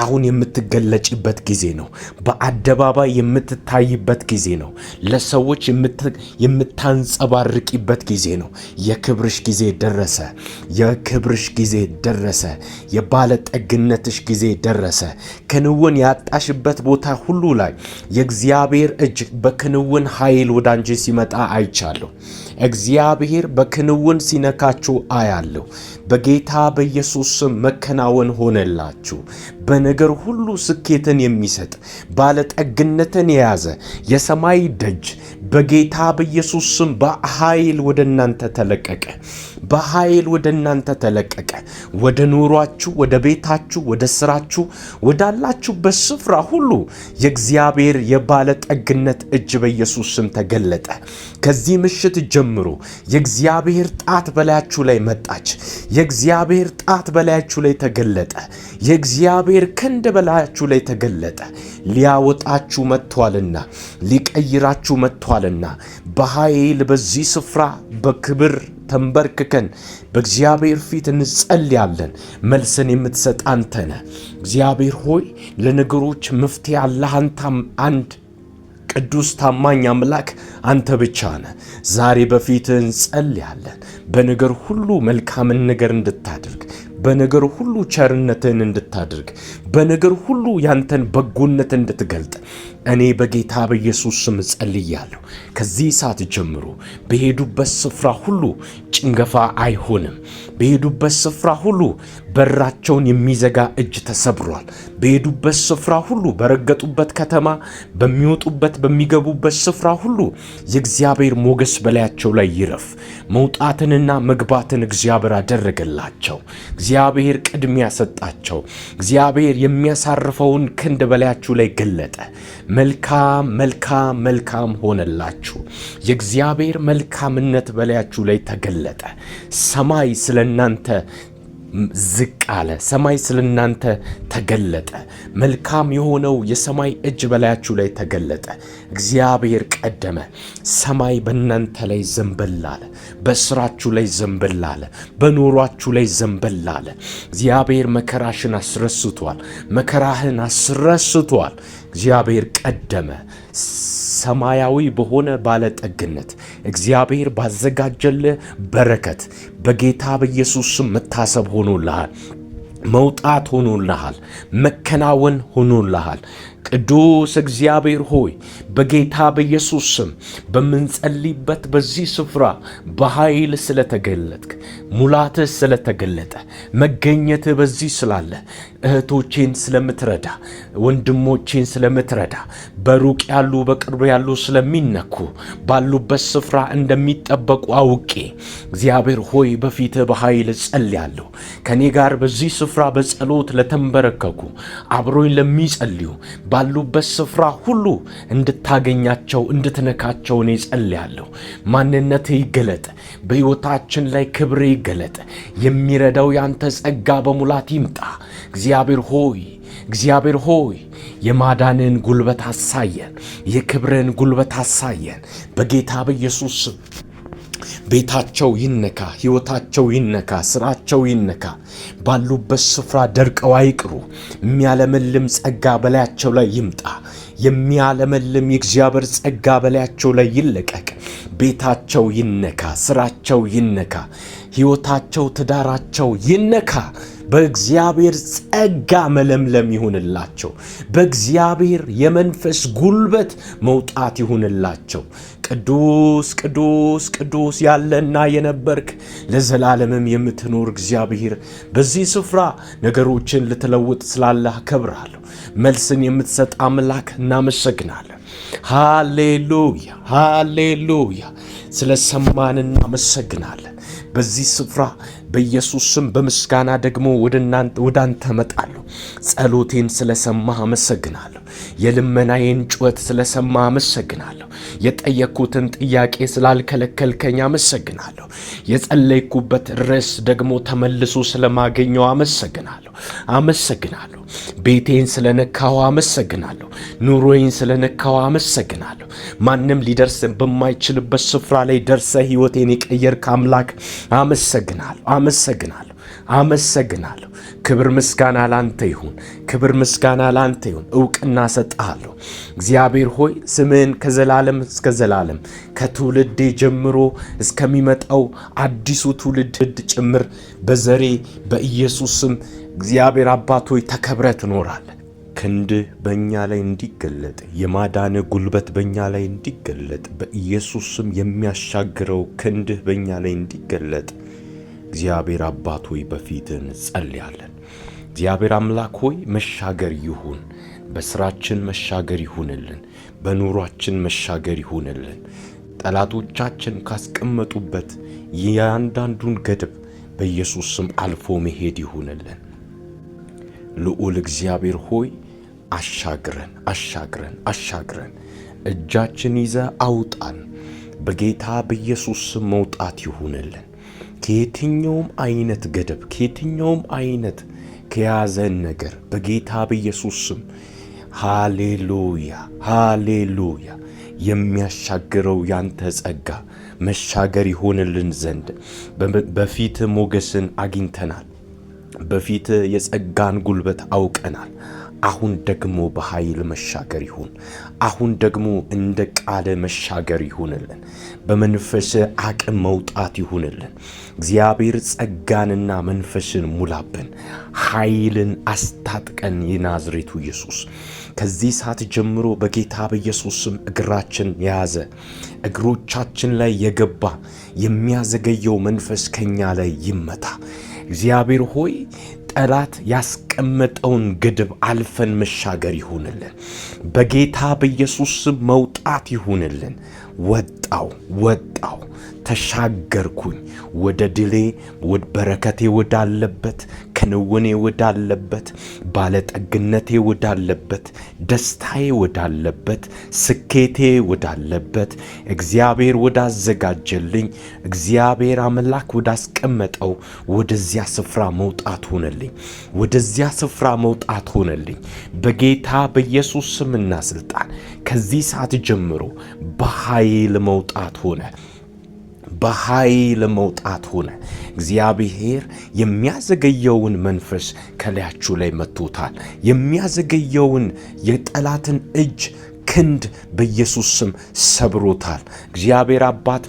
አሁን የምትገለጭበት ጊዜ ነው። በአደባባይ የምትታይበት ጊዜ ነው። ለሰዎች የምታንጸባርቂበት ጊዜ ነው። የክብርሽ ጊዜ ደረሰ። የክብርሽ ጊዜ ደረሰ። የባለጠግነትሽ ጊዜ ደረሰ። ክንውን ያጣሽበት ቦታ ሁሉ ላይ የእግዚአብሔር እጅ በክንውን ኃይል ወደ አንቺ ሲመጣ አይቻለሁ። እግዚአብሔር በክንውን ሲነካችሁ አያለሁ። በጌታ በኢየሱስ ስም መከናወን ሆነላችሁ። በነገር ሁሉ ስኬትን የሚሰጥ፣ ባለጠግነትን የያዘ የሰማይ ደጅ በጌታ በኢየሱስ ስም በኃይል ወደ እናንተ ተለቀቀ። በኃይል ወደ እናንተ ተለቀቀ። ወደ ኑሯችሁ፣ ወደ ቤታችሁ፣ ወደ ስራችሁ፣ ወዳላችሁበት ስፍራ ሁሉ የእግዚአብሔር የባለጠግነት እጅ በኢየሱስ ስም ተገለጠ። ከዚህ ምሽት ጀምሮ የእግዚአብሔር ጣት በላያችሁ ላይ መጣች። የእግዚአብሔር ጣት በላያችሁ ላይ ተገለጠ። የእግዚአብሔር ክንድ በላያችሁ ላይ ተገለጠ። ሊያወጣችሁ መጥቷልና፣ ሊቀይራችሁ መጥቷልና በኃይል በዚህ ስፍራ በክብር ተንበርክከን በእግዚአብሔር ፊት እንጸልያለን። መልስን የምትሰጥ አንተ ነህ። እግዚአብሔር ሆይ፣ ለነገሮች መፍትሄ አለህ። አንተ አንድ ቅዱስ ታማኝ አምላክ አንተ ብቻ ነህ። ዛሬ በፊትህ እንጸልያለን። በነገር ሁሉ መልካምን ነገር እንድታደርግ፣ በነገር ሁሉ ቸርነትህን እንድታደርግ፣ በነገር ሁሉ ያንተን በጎነት እንድትገልጥ እኔ በጌታ በኢየሱስ ስም ጸልያለሁ። ከዚህ ሰዓት ጀምሮ በሄዱበት ስፍራ ሁሉ ጭንገፋ አይሆንም። በሄዱበት ስፍራ ሁሉ በራቸውን የሚዘጋ እጅ ተሰብሯል። በሄዱበት ስፍራ ሁሉ፣ በረገጡበት ከተማ፣ በሚወጡበት በሚገቡበት ስፍራ ሁሉ የእግዚአብሔር ሞገስ በላያቸው ላይ ይረፍ። መውጣትንና መግባትን እግዚአብሔር አደረገላቸው። እግዚአብሔር ቅድሚያ ሰጣቸው። እግዚአብሔር የሚያሳርፈውን ክንድ በላያችሁ ላይ ገለጠ። መልካም መልካም መልካም ሆነላችሁ። የእግዚአብሔር መልካምነት በላያችሁ ላይ ተገለጠ። ሰማይ ስለ እናንተ ዝቅ አለ። ሰማይ ስለ እናንተ ተገለጠ። መልካም የሆነው የሰማይ እጅ በላያችሁ ላይ ተገለጠ። እግዚአብሔር ቀደመ። ሰማይ በእናንተ ላይ ዘንበል አለ። በስራችሁ ላይ ዘንበል አለ። በኑሯችሁ ላይ ዘንበል አለ። እግዚአብሔር መከራሽን አስረስቷል። መከራህን አስረስቷል። እግዚአብሔር ቀደመ። ሰማያዊ በሆነ ባለጠግነት እግዚአብሔር ባዘጋጀልህ በረከት በጌታ በኢየሱስ ስም መታሰብ ሆኖልሃል። መውጣት ሆኖልሃል። መከናወን ሆኖልሃል። ቅዱስ እግዚአብሔር ሆይ በጌታ በኢየሱስ ስም በምንጸልይበት በዚህ ስፍራ በኃይል ስለተገለጥክ፣ ሙላትህ ስለተገለጠ፣ መገኘትህ በዚህ ስላለ፣ እህቶቼን ስለምትረዳ፣ ወንድሞቼን ስለምትረዳ፣ በሩቅ ያሉ በቅርብ ያሉ ስለሚነኩ ባሉበት ስፍራ እንደሚጠበቁ አውቄ እግዚአብሔር ሆይ በፊትህ በኃይል ጸልያለሁ። ከእኔ ጋር በዚህ ስፍራ በጸሎት ለተንበረከኩ፣ አብሮኝ ለሚጸልዩ፣ ባሉበት ስፍራ ሁሉ እንድታገኛቸው፣ እንድትነካቸው እኔ ጸልያለሁ። ማንነትህ ይገለጥ፣ በሕይወታችን ላይ ክብር ይገለጥ። የሚረዳው ያንተ ጸጋ በሙላት ይምጣ። እግዚአብሔር ሆይ፣ እግዚአብሔር ሆይ፣ የማዳንን ጉልበት አሳየን፣ የክብርን ጉልበት አሳየን። በጌታ በኢየሱስ ስም ቤታቸው ይነካ፣ ሕይወታቸው ይነካ፣ ስራቸው ይነካ። ባሉበት ስፍራ ደርቀው አይቅሩ። የሚያለመልም ጸጋ በላያቸው ላይ ይምጣ። የሚያለመልም የእግዚአብሔር ጸጋ በላያቸው ላይ ይለቀቅ። ቤታቸው ይነካ፣ ስራቸው ይነካ፣ ሕይወታቸው፣ ትዳራቸው ይነካ። በእግዚአብሔር ጸጋ መለምለም ይሁንላቸው። በእግዚአብሔር የመንፈስ ጉልበት መውጣት ይሁንላቸው። ቅዱስ ቅዱስ ቅዱስ፣ ያለና የነበርክ፣ ለዘላለምም የምትኖር እግዚአብሔር፣ በዚህ ስፍራ ነገሮችን ልትለውጥ ስላለህ አከብርሃለሁ። መልስን የምትሰጥ አምላክ እናመሰግናለን። ሃሌሉያ፣ ሃሌሉያ። ስለ ሰማን እናመሰግናለን። በዚህ ስፍራ በኢየሱስ ስም በምስጋና ደግሞ ወደ አንተ እመጣለሁ። ጸሎቴን ስለሰማህ አመሰግናለሁ። የልመናዬን ጩኸት ስለሰማህ አመሰግናለሁ። የጠየቅኩትን ጥያቄ ስላልከለከልከኝ አመሰግናለሁ። የጸለይኩበት ርዕስ ደግሞ ተመልሶ ስለማገኘው አመሰግናለሁ፣ አመሰግናለሁ። ቤቴን ስለነካው አመሰግናለሁ። ኑሮዬን ስለነካው አመሰግናለሁ። ማንም ሊደርስ በማይችልበት ስፍራ ላይ ደርሰህ ሕይወቴን የቀየርክ አምላክ፣ አመሰግናለሁ፣ አመሰግናለሁ፣ አመሰግናለሁ። ክብር ምስጋና ላንተ ይሁን። ክብር ምስጋና ላንተ ይሁን። እውቅና ሰጥሃለሁ። እግዚአብሔር ሆይ፣ ስምህን ከዘላለም እስከ ዘላለም፣ ከትውልዴ ጀምሮ እስከሚመጣው አዲሱ ትውልድ ጭምር፣ በዘሬ በኢየሱስ ስም እግዚአብሔር አባት ሆይ ተከብረህ ትኖራለህ። ክንድህ በእኛ ላይ እንዲገለጥ፣ የማዳን ጉልበት በእኛ ላይ እንዲገለጥ፣ በኢየሱስ ስም የሚያሻግረው ክንድህ በእኛ ላይ እንዲገለጥ እግዚአብሔር አባት ሆይ በፊትህ እንጸልያለን። እግዚአብሔር አምላክ ሆይ፣ መሻገር ይሁን፣ በስራችን መሻገር ይሁንልን፣ በኑሯችን መሻገር ይሁንልን። ጠላቶቻችን ካስቀመጡበት የአንዳንዱን ገደብ በኢየሱስ ስም አልፎ መሄድ ይሁንልን። ልዑል እግዚአብሔር ሆይ፣ አሻግረን፣ አሻግረን፣ አሻግረን፣ እጃችን ይዘህ አውጣን። በጌታ በኢየሱስ ስም መውጣት ይሁንልን። ከየትኛውም አይነት ገደብ፣ ከየትኛውም አይነት ከያዘን ነገር በጌታ በኢየሱስ ስም፣ ሃሌሉያ፣ ሃሌሉያ። የሚያሻግረው ያንተ ጸጋ መሻገር ይሆንልን ዘንድ በፊትህ ሞገስን አግኝተናል። በፊትህ የጸጋን ጉልበት አውቀናል። አሁን ደግሞ በኃይል መሻገር ይሁን። አሁን ደግሞ እንደ ቃል መሻገር ይሁንልን። በመንፈስ አቅም መውጣት ይሁንልን። እግዚአብሔር ጸጋንና መንፈስን ሙላብን፣ ኃይልን አስታጥቀን። የናዝሬቱ ኢየሱስ፣ ከዚህ ሰዓት ጀምሮ በጌታ በኢየሱስ ስም እግራችን የያዘ፣ እግሮቻችን ላይ የገባ የሚያዘገየው መንፈስ ከኛ ላይ ይመታ። እግዚአብሔር ሆይ፣ ጠላት ያስቀመጠውን ገደብ አልፈን መሻገር ይሁንልን። በጌታ በኢየሱስ ስም መውጣት ይሁንልን። ወጣው፣ ወጣው፣ ተሻገርኩኝ ወደ ድሌ፣ በረከቴ ወዳለበት። ክንውኔ ወዳለበት፣ ባለጠግነቴ ወዳለበት፣ ደስታዬ ወዳለበት፣ ስኬቴ ወዳለበት፣ እግዚአብሔር ወዳዘጋጀልኝ፣ እግዚአብሔር አምላክ ወዳስቀመጠው ወደዚያ ስፍራ መውጣት ሆነልኝ። ወደዚያ ስፍራ መውጣት ሆነልኝ። በጌታ በኢየሱስ ስምና ስልጣን ከዚህ ሰዓት ጀምሮ በኃይል መውጣት ሆነ። በኃይል መውጣት ሆነ። እግዚአብሔር የሚያዘገየውን መንፈስ ከላያችሁ ላይ መጥቶታል። የሚያዘገየውን የጠላትን እጅ ክንድ በኢየሱስ ስም ሰብሮታል። እግዚአብሔር አባት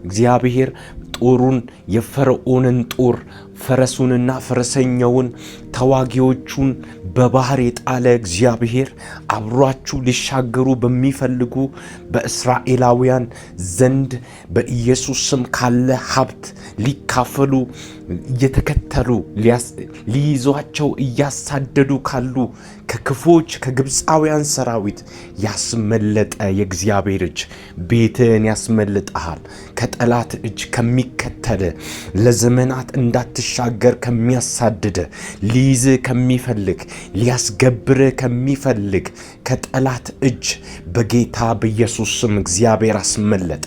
እግዚአብሔር ጦሩን የፈርዖንን ጦር ፈረሱንና ፈረሰኛውን ተዋጊዎቹን በባህር የጣለ እግዚአብሔር አብሯችሁ ሊሻገሩ በሚፈልጉ በእስራኤላውያን ዘንድ በኢየሱስ ስም ካለ ሀብት ሊካፈሉ እየተከተሉ ሊይዟቸው እያሳደዱ ካሉ ከክፉዎች ከግብፃውያን ሰራዊት ያስመለጠ የእግዚአብሔር እጅ ቤትህን ያስመልጠሃል። ከጠላት እጅ ከሚከተል፣ ለዘመናት እንዳትሻገር ከሚያሳድድ፣ ሊይዝ ከሚፈልግ፣ ሊያስገብር ከሚፈልግ ከጠላት እጅ በጌታ በኢየሱስ ስም እግዚአብሔር አስመለጠ።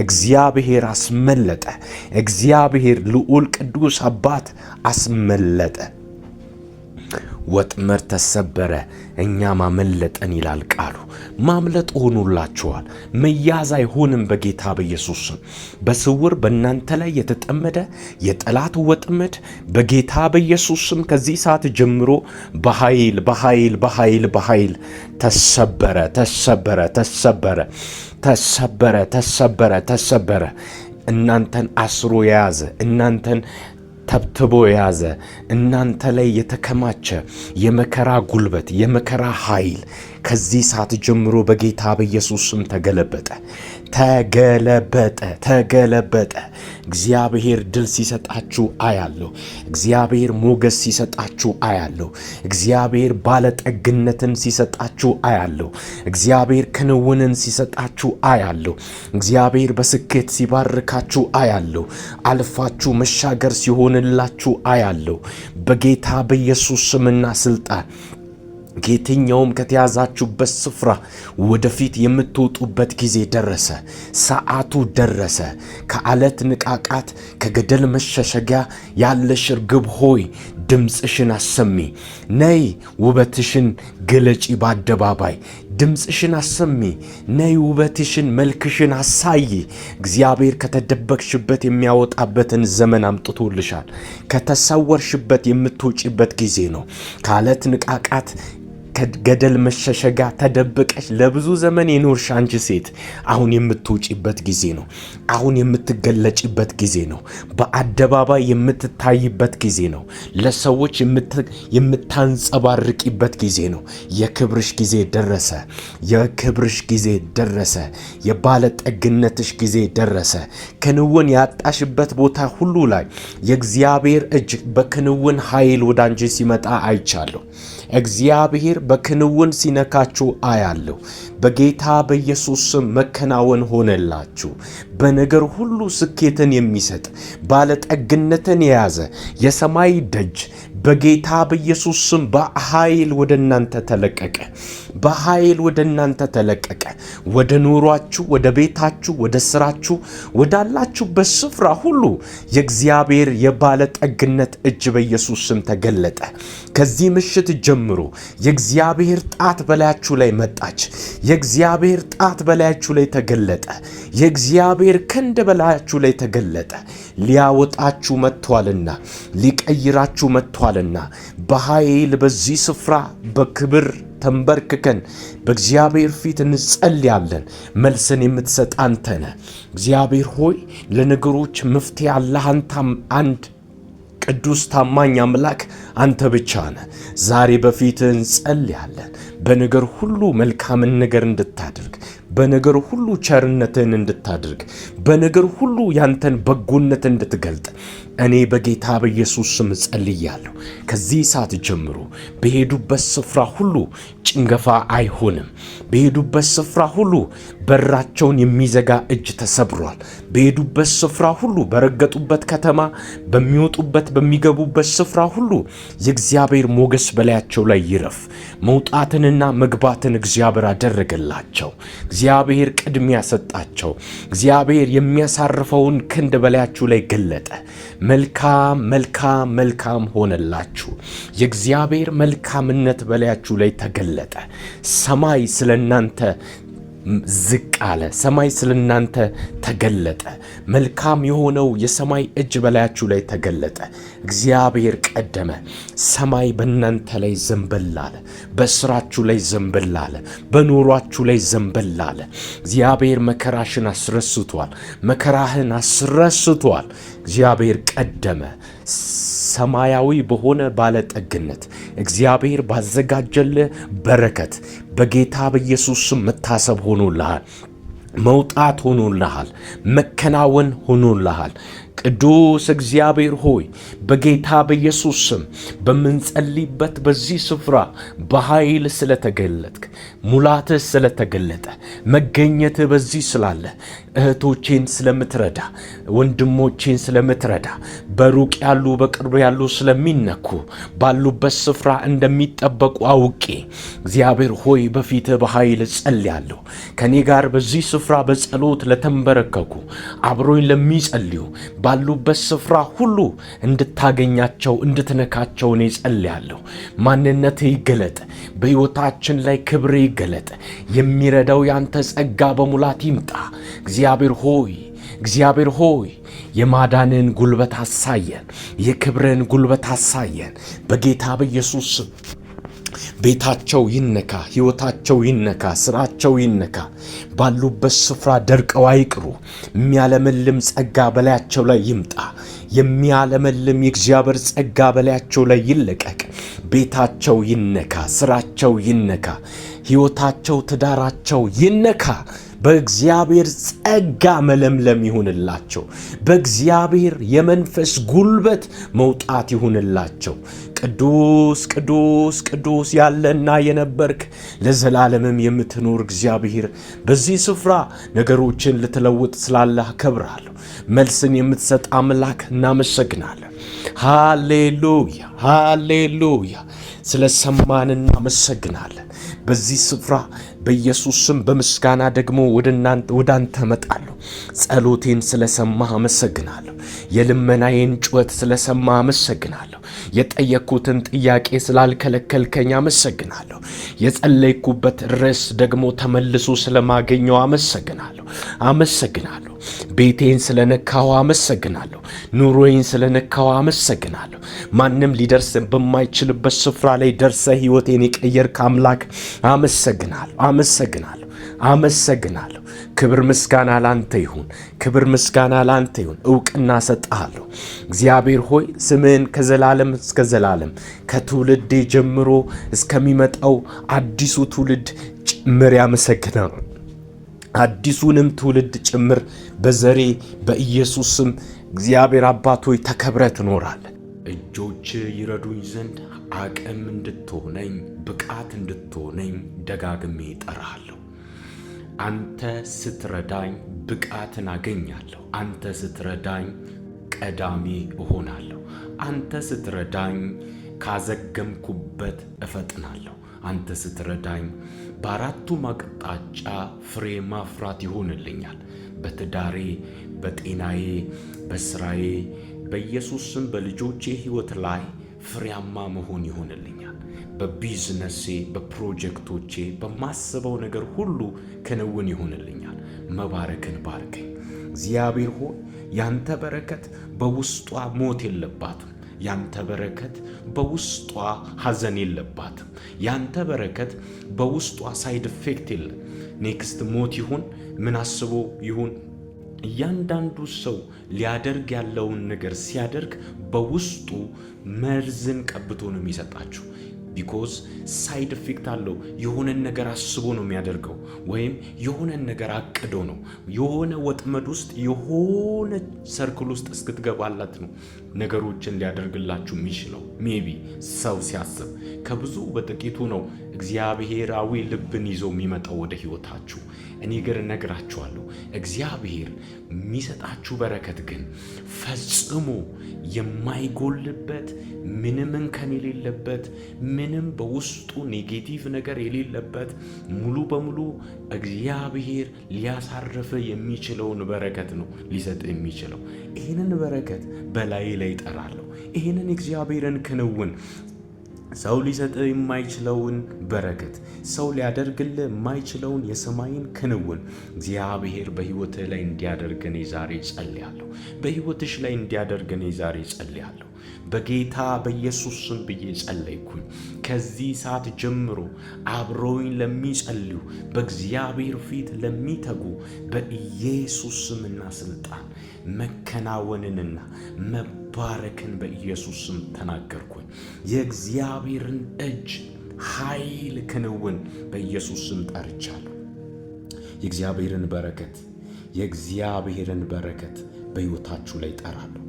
እግዚአብሔር አስመለጠ። እግዚአብሔር ልዑል ቅዱስ አባት አስመለጠ። ወጥመድ ተሰበረ፣ እኛም አመለጠን ይላል ቃሉ። ማምለጥ ሆኖላችኋል። መያዝ አይሆንም በጌታ በኢየሱስ ስም። በስውር በእናንተ ላይ የተጠመደ የጠላት ወጥመድ በጌታ በኢየሱስ ስም ከዚህ ሰዓት ጀምሮ በኃይል በኃይል በኃይል በኃይል ተሰበረ፣ ተሰበረ፣ ተሰበረ፣ ተሰበረ፣ ተሰበረ፣ ተሰበረ። እናንተን አስሮ የያዘ፣ እናንተን ተብትቦ የያዘ፣ እናንተ ላይ የተከማቸ የመከራ ጉልበት፣ የመከራ ኃይል ከዚህ ሰዓት ጀምሮ በጌታ በኢየሱስ ስም ተገለበጠ፣ ተገለበጠ፣ ተገለበጠ። እግዚአብሔር ድል ሲሰጣችሁ አያለሁ። እግዚአብሔር ሞገስ ሲሰጣችሁ አያለሁ። እግዚአብሔር ባለጠግነትን ሲሰጣችሁ አያለሁ። እግዚአብሔር ክንውንን ሲሰጣችሁ አያለሁ። እግዚአብሔር በስኬት ሲባርካችሁ አያለሁ። አልፋችሁ መሻገር ሲሆንላችሁ አያለሁ። በጌታ በኢየሱስ ስምና ስልጣን ከየትኛውም ከተያዛችሁበት ስፍራ ወደፊት የምትወጡበት ጊዜ ደረሰ። ሰዓቱ ደረሰ። ከዓለት ንቃቃት፣ ከገደል መሸሸጊያ ያለሽ እርግብ ሆይ ድምፅሽን አሰሚ። ነይ ውበትሽን ግለጪ በአደባባይ። ድምፅሽን አሰሚ። ነይ ውበትሽን መልክሽን አሳይ። እግዚአብሔር ከተደበቅሽበት የሚያወጣበትን ዘመን አምጥቶልሻል። ከተሰወርሽበት የምትወጪበት ጊዜ ነው። ከዓለት ንቃቃት፣ ከገደል መሸሸጋ ተደብቀሽ ለብዙ ዘመን የኖርሽ አንቺ ሴት አሁን የምትውጪበት ጊዜ ነው። አሁን የምትገለጭበት ጊዜ ነው። በአደባባይ የምትታይበት ጊዜ ነው። ለሰዎች የምታንጸባርቂበት ጊዜ ነው። የክብርሽ ጊዜ ደረሰ። የክብርሽ ጊዜ ደረሰ። የባለጠግነትሽ ጊዜ ደረሰ። ክንውን ያጣሽበት ቦታ ሁሉ ላይ የእግዚአብሔር እጅ በክንውን ኃይል ወደ አንቺ ሲመጣ አይቻለሁ። እግዚአብሔር በክንውን ሲነካችሁ አያለሁ። በጌታ በኢየሱስ ስም መከናወን ሆነላችሁ። በነገር ሁሉ ስኬትን የሚሰጥ፣ ባለጠግነትን የያዘ የሰማይ ደጅ በጌታ በኢየሱስ ስም በኃይል ወደ እናንተ ተለቀቀ። በኃይል ወደ እናንተ ተለቀቀ። ወደ ኑሯችሁ፣ ወደ ቤታችሁ፣ ወደ ስራችሁ፣ ወዳላችሁበት ስፍራ ሁሉ የእግዚአብሔር የባለጠግነት እጅ በኢየሱስ ስም ተገለጠ። ከዚህ ምሽት ጀምሮ የእግዚአብሔር ጣት በላያችሁ ላይ መጣች። የእግዚአብሔር ጣት በላያችሁ ላይ ተገለጠ። የእግዚአብሔር ክንድ በላያችሁ ላይ ተገለጠ። ሊያወጣችሁ መጥቷልና፣ ሊቀይራችሁ መጥቷልና በኃይል በዚህ ስፍራ በክብር ተንበርክከን በእግዚአብሔር ፊት እንጸልያለን። መልስን የምትሰጥ አንተ ነህ። እግዚአብሔር ሆይ፣ ለነገሮች መፍትሄ አለህ። አንተም አንድ ቅዱስ ታማኝ አምላክ አንተ ብቻ ነህ። ዛሬ በፊት እንጸልያለን። በነገር ሁሉ መልካምን ነገር እንድታደርግ፣ በነገር ሁሉ ቸርነትን እንድታደርግ፣ በነገር ሁሉ ያንተን በጎነት እንድትገልጥ እኔ በጌታ በኢየሱስ ስም ጸልያለሁ። ከዚህ ሰዓት ጀምሮ በሄዱበት ስፍራ ሁሉ ጭንገፋ አይሆንም። በሄዱበት ስፍራ ሁሉ በራቸውን የሚዘጋ እጅ ተሰብሯል። በሄዱበት ስፍራ ሁሉ፣ በረገጡበት ከተማ፣ በሚወጡበት በሚገቡበት ስፍራ ሁሉ የእግዚአብሔር ሞገስ በላያቸው ላይ ይረፍ። መውጣትንና መግባትን እግዚአብሔር አደረገላቸው። እግዚአብሔር ቅድሚያ ሰጣቸው። እግዚአብሔር የሚያሳርፈውን ክንድ በላያችሁ ላይ ገለጠ። መልካም መልካም መልካም ሆነላችሁ። የእግዚአብሔር መልካምነት በላያችሁ ላይ ተገለጠ። ሰማይ ስለ እናንተ ዝቅ አለ። ሰማይ ስለ እናንተ ተገለጠ። መልካም የሆነው የሰማይ እጅ በላያችሁ ላይ ተገለጠ። እግዚአብሔር ቀደመ። ሰማይ በእናንተ ላይ ዘንበል አለ። በስራችሁ ላይ ዘንበል አለ። በኑሯችሁ ላይ ዘንበል አለ። እግዚአብሔር መከራሽን አስረስቷል። መከራህን አስረስቷል። እግዚአብሔር ቀደመ። ሰማያዊ በሆነ ባለጠግነት እግዚአብሔር ባዘጋጀልህ በረከት በጌታ በኢየሱስ ስም መታሰብ ሆኖልሃል። መውጣት ሆኖልሃል። መከናወን ሆኖልሃል። ቅዱስ እግዚአብሔር ሆይ፣ በጌታ በኢየሱስ ስም በምንጸልይበት በዚህ ስፍራ በኃይል ስለተገለጥክ፣ ሙላትህ ስለተገለጠ፣ መገኘትህ በዚህ ስላለ፣ እህቶቼን ስለምትረዳ፣ ወንድሞቼን ስለምትረዳ፣ በሩቅ ያሉ በቅርብ ያሉ ስለሚነኩ፣ ባሉበት ስፍራ እንደሚጠበቁ አውቄ እግዚአብሔር ሆይ በፊትህ በኃይል ጸልያለሁ። ከእኔ ጋር በዚህ ስፍራ በጸሎት ለተንበረከኩ፣ አብሮኝ ለሚጸልዩ፣ ባሉበት ስፍራ ሁሉ እንድታገኛቸው፣ እንድትነካቸው እኔ ጸልያለሁ። ማንነትህ ይገለጥ፣ በሕይወታችን ላይ ክብር ይገለጥ። የሚረዳው ያንተ ጸጋ በሙላት ይምጣ። እግዚአብሔር ሆይ፣ እግዚአብሔር ሆይ፣ የማዳንን ጉልበት አሳየን፣ የክብርን ጉልበት አሳየን። በጌታ በኢየሱስ ስም ቤታቸው ይነካ፣ ሕይወታቸው ይነካ፣ ስራቸው ይነካ። ባሉበት ስፍራ ደርቀው አይቅሩ። የሚያለመልም ጸጋ በላያቸው ላይ ይምጣ። የሚያለመልም የእግዚአብሔር ጸጋ በላያቸው ላይ ይለቀቅ። ቤታቸው ይነካ፣ ስራቸው ይነካ፣ ሕይወታቸው፣ ትዳራቸው ይነካ። በእግዚአብሔር ጸጋ መለምለም ይሁንላቸው። በእግዚአብሔር የመንፈስ ጉልበት መውጣት ይሁንላቸው። ቅዱስ ቅዱስ ቅዱስ፣ ያለና የነበርክ፣ ለዘላለምም የምትኖር እግዚአብሔር፣ በዚህ ስፍራ ነገሮችን ልትለውጥ ስላለህ አከብርሃለሁ። መልስን የምትሰጥ አምላክ እናመሰግናለን። ሃሌሉያ፣ ሃሌሉያ። ስለ ሰማን እናመሰግናለን። በዚህ ስፍራ በኢየሱስ ስም በምስጋና ደግሞ ወደ አንተ እመጣለሁ። ጸሎቴን ስለሰማህ አመሰግናለሁ። የልመናዬን ጩኸት ስለሰማህ አመሰግናለሁ። የጠየቅኩትን ጥያቄ ስላልከለከልከኝ አመሰግናለሁ። የጸለይኩበት ርዕስ ደግሞ ተመልሶ ስለማገኘው አመሰግናለሁ፣ አመሰግናለሁ። ቤቴን ስለነካው አመሰግናለሁ። ኑሮዬን ስለነካው አመሰግናለሁ። ማንም ሊደርስ በማይችልበት ስፍራ ላይ ደርሰህ ሕይወቴን የቀየርክ አምላክ አመሰግናለሁ፣ አመሰግናለሁ፣ አመሰግናለሁ። ክብር ምስጋና ላንተ ይሁን። ክብር ምስጋና ላንተ ይሁን። እውቅና ሰጥሃለሁ። እግዚአብሔር ሆይ፣ ስምህን ከዘላለም እስከ ዘላለም፣ ከትውልዴ ጀምሮ እስከሚመጣው አዲሱ ትውልድ ጭምር ያመሰግናል። አዲሱንም ትውልድ ጭምር በዘሬ በኢየሱስ ስም እግዚአብሔር አባት ሆይ ተከብረህ ትኖራለህ። እጆችህ ይረዱኝ ዘንድ፣ አቅም እንድትሆነኝ፣ ብቃት እንድትሆነኝ ደጋግሜ እጠራሃለሁ። አንተ ስትረዳኝ ብቃትን አገኛለሁ። አንተ ስትረዳኝ ቀዳሚ እሆናለሁ። አንተ ስትረዳኝ ካዘገምኩበት እፈጥናለሁ። አንተ ስትረዳኝ በአራቱም አቅጣጫ ፍሬ ማፍራት ይሆንልኛል። በትዳሬ፣ በጤናዬ፣ በስራዬ፣ በኢየሱስ ስም በልጆቼ ሕይወት ላይ ፍሬያማ መሆን ይሆንልኛል። በቢዝነሴ፣ በፕሮጀክቶቼ፣ በማስበው ነገር ሁሉ ክንውን ይሆንልኛል። መባረክን ባርከኝ። እግዚአብሔር ሆይ፣ ያንተ በረከት በውስጧ ሞት የለባትም። ያንተ በረከት በውስጧ ሐዘን የለባትም። ያንተ በረከት በውስጧ side effect የለም። Next ሞት ይሁን፣ ምን አስቦ ይሁን፣ እያንዳንዱ ሰው ሊያደርግ ያለውን ነገር ሲያደርግ በውስጡ መርዝን ቀብቶ ነው የሚሰጣችሁ። Because side effect አለው። የሆነን ነገር አስቦ ነው የሚያደርገው፣ ወይም የሆነን ነገር አቅዶ ነው። የሆነ ወጥመድ ውስጥ፣ የሆነ circle ውስጥ እስክትገባላት ነው ነገሮችን ሊያደርግላችሁ የሚችለው። Maybe ሰው ሲያስብ ከብዙ በጥቂቱ ነው። እግዚአብሔራዊ ልብን ይዞ የሚመጣው ወደ ሕይወታችሁ። እኔ ግን እነግራችኋለሁ፣ እግዚአብሔር የሚሰጣችሁ በረከት ግን ፈጽሞ የማይጎልበት፣ ምንም እንከን የሌለበት፣ ምንም በውስጡ negative ነገር የሌለበት፣ ሙሉ በሙሉ እግዚአብሔር ሊያሳርፍ የሚችለውን በረከት ነው ሊሰጥ የሚችለው። ይህንን በረከት በላይ ላይ እጠራለሁ። ይህንን እግዚአብሔርን ክንውን፣ ሰው ሊሰጥ የማይችለውን በረከት፣ ሰው ሊያደርግልህ የማይችለውን የሰማይን ክንውን እግዚአብሔር በሕይወትህ ላይ እንዲያደርግ እኔ ዛሬ ጸልያለሁ። በሕይወትሽ ላይ እንዲያደርግ እኔ ዛሬ ጸልያለሁ። በጌታ በኢየሱስ ስም ብዬ ጸለይኩኝ። ከዚህ ሰዓት ጀምሮ አብረውኝ ለሚጸልዩ፣ በእግዚአብሔር ፊት ለሚተጉ በኢየሱስ ስምና ስልጣን መከናወንንና መባረክን በኢየሱስ ስም ተናገርኩኝ። የእግዚአብሔርን እጅ ኃይል ክንውን በኢየሱስ ስም ጠርቻለሁ። የእግዚአብሔርን በረከት፣ የእግዚአብሔርን በረከት በሕይወታችሁ ላይ ጠራለሁ።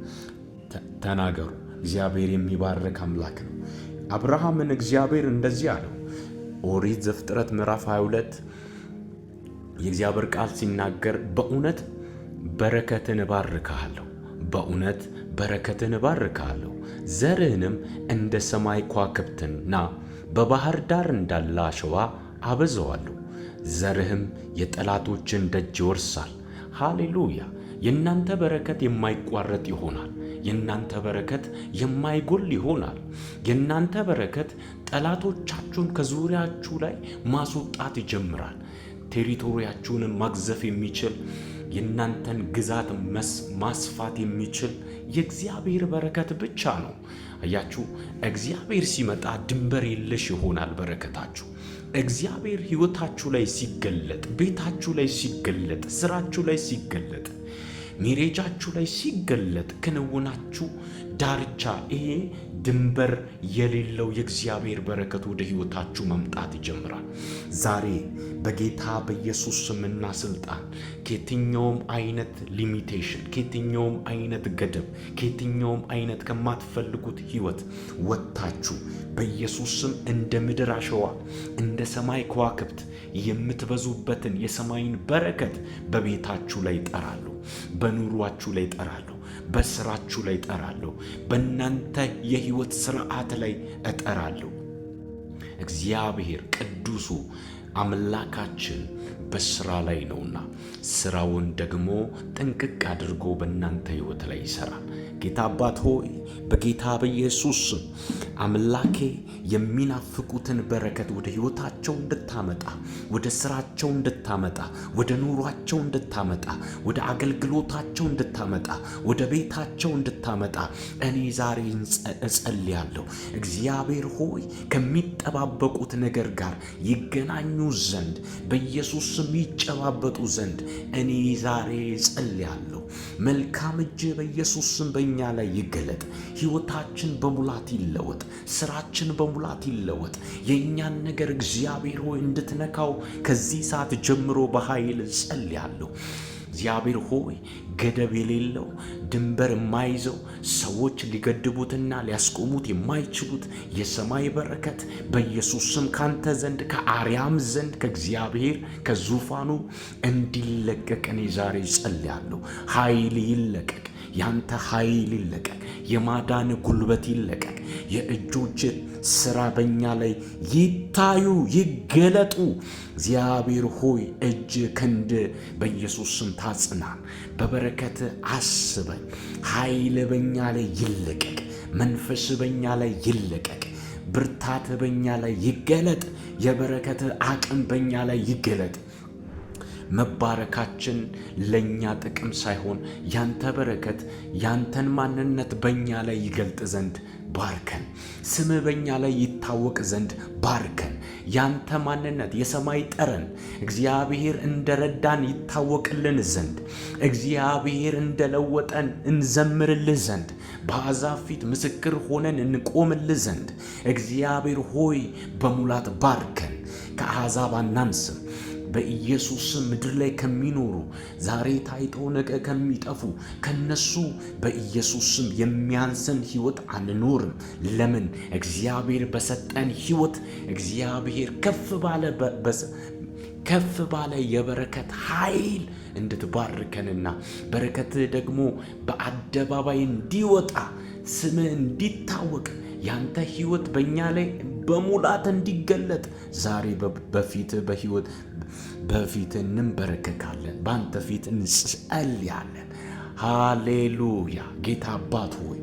ተናገሩ። እግዚአብሔር የሚባርክ አምላክ ነው። አብርሃምን እግዚአብሔር እንደዚህ አለው። ኦሪት ዘፍጥረት ምዕራፍ 22 የእግዚአብሔር ቃል ሲናገር በእውነት በረከትን እባርክሃለሁ፣ በእውነት በረከትን እባርክሃለሁ፣ ዘርህንም እንደ ሰማይ ከዋክብትና በባህር ዳር እንዳለ አሸዋ አበዛዋለሁ፣ ዘርህም የጠላቶችን ደጅ ይወርሳል። ሃሌሉያ! የእናንተ በረከት የማይቋረጥ ይሆናል። የእናንተ በረከት የማይጎል ይሆናል። የእናንተ በረከት ጠላቶቻችሁን ከዙሪያችሁ ላይ ማስወጣት ይጀምራል። Territory ያችሁንም ማግዘፍ የሚችል፣ የእናንተን ግዛት ማስፋት የሚችል የእግዚአብሔር በረከት ብቻ ነው። አያችሁ፣ እግዚአብሔር ሲመጣ ድንበር የለሽ ይሆናል በረከታችሁ። እግዚአብሔር ሕይወታችሁ ላይ ሲገለጥ፣ ቤታችሁ ላይ ሲገለጥ፣ ስራችሁ ላይ ሲገለጥ፣ marriage ኣችሁ ላይ ሲገለጥ፣ ክንውናችሁ ዳርቻ ይሄ ድንበር የሌለው የእግዚአብሔር በረከት ወደ ሕይወታችሁ መምጣት ይጀምራል። ዛሬ በጌታ በኢየሱስ ስምና ስልጣን ከየትኛውም አይነት limitation፣ ከየትኛውም አይነት ገደብ፣ ከየትኛውም አይነት ከማትፈልጉት ሕይወት ወጥታችሁ በኢየሱስ ስም እንደ ምድር አሸዋ እንደ ሰማይ ከዋክብት የምትበዙበትን የሰማይን በረከት በቤታችሁ ላይ እጠራለሁ፣ በኑሯችሁ ላይ እጠራለሁ፣ በስራችሁ ላይ እጠራለሁ፣ በእናንተ የህይወት ስርዓት ላይ እጠራለሁ። እግዚአብሔር ቅዱሱ አምላካችን በስራ ላይ ነውና ስራውን ደግሞ ጥንቅቅ አድርጎ በእናንተ ህይወት ላይ ይሰራል። ጌታ አባት ሆይ፣ በጌታ በኢየሱስ ስም አምላኬ የሚናፍቁትን በረከት ወደ ህይወታቸው እንድታመጣ፣ ወደ ስራቸው እንድታመጣ፣ ወደ ኑሯቸው እንድታመጣ፣ ወደ አገልግሎታቸው እንድታመጣ፣ ወደ ቤታቸው እንድታመጣ እኔ ዛሬ እጸልያለሁ። እግዚአብሔር ሆይ፣ ከሚጠባበቁት ነገር ጋር ይገናኙ ዘንድ፣ በኢየሱስ ስም ይጨባበጡ ዘንድ እኔ ዛሬ እጸልያለሁ። መልካም እጅ በኢየሱስ ስም በእኛ ላይ ይገለጥ። ሕይወታችን በሙላት ይለወጥ። ስራችን በሙላት ይለወጥ። የእኛን ነገር እግዚአብሔር ሆይ እንድትነካው ከዚህ ሰዓት ጀምሮ በኃይል እጸልያለሁ። እግዚአብሔር ሆይ፣ ገደብ የሌለው፣ ድንበር የማይዘው፣ ሰዎች ሊገድቡትና ሊያስቆሙት የማይችሉት የሰማይ በረከት በኢየሱስ ስም ካንተ ዘንድ፣ ከአርያም ዘንድ፣ ከእግዚአብሔር ከዙፋኑ እንዲለቀቅ እኔ ዛሬ ጸልያለሁ። ኃይል ይለቀቅ። ያንተ ኃይል ይለቀቅ። የማዳን ጉልበት ይለቀቅ። የእጆች ስራ በእኛ ላይ ይታዩ፣ ይገለጡ። እግዚአብሔር ሆይ፣ እጅ ክንድ በኢየሱስ ስም ታጽናን። በበረከት አስበን። ኃይል በእኛ ላይ ይለቀቅ። መንፈስ በእኛ ላይ ይለቀቅ። ብርታት በእኛ ላይ ይገለጥ። የበረከት አቅም በእኛ ላይ ይገለጥ። መባረካችን ለእኛ ጥቅም ሳይሆን ያንተ በረከት ያንተን ማንነት በእኛ ላይ ይገልጥ ዘንድ ባርከን። ስምህ በእኛ ላይ ይታወቅ ዘንድ ባርከን። ያንተ ማንነት፣ የሰማይ ጠረን እግዚአብሔር እንደረዳን ይታወቅልን ዘንድ፣ እግዚአብሔር እንደለወጠን እንዘምርልህ ዘንድ፣ በአሕዛብ ፊት ምስክር ሆነን እንቆምልህ ዘንድ እግዚአብሔር ሆይ በሙላት ባርከን። ከአሕዛብ አናንስም። በኢየሱስ ስም ምድር ላይ ከሚኖሩ፣ ዛሬ ታይተው ነገ ከሚጠፉ ከነሱ በኢየሱስ ስም የሚያንስን ሕይወት አንኖርም። ለምን? እግዚአብሔር በሰጠን ሕይወት እግዚአብሔር ከፍ ባለ የበረከት ኃይል እንድትባርከንና በረከትህ ደግሞ በአደባባይ እንዲወጣ፣ ስምህ እንዲታወቅ፣ ያንተ ሕይወት በእኛ ላይ በሙላት እንዲገለጥ ዛሬ በፊትህ በሕይወት በፊትህ እንንበረከካለን፣ በአንተ ፊት እንጸልያለን። ሃሌሉያ! ጌታ አባት ሆይ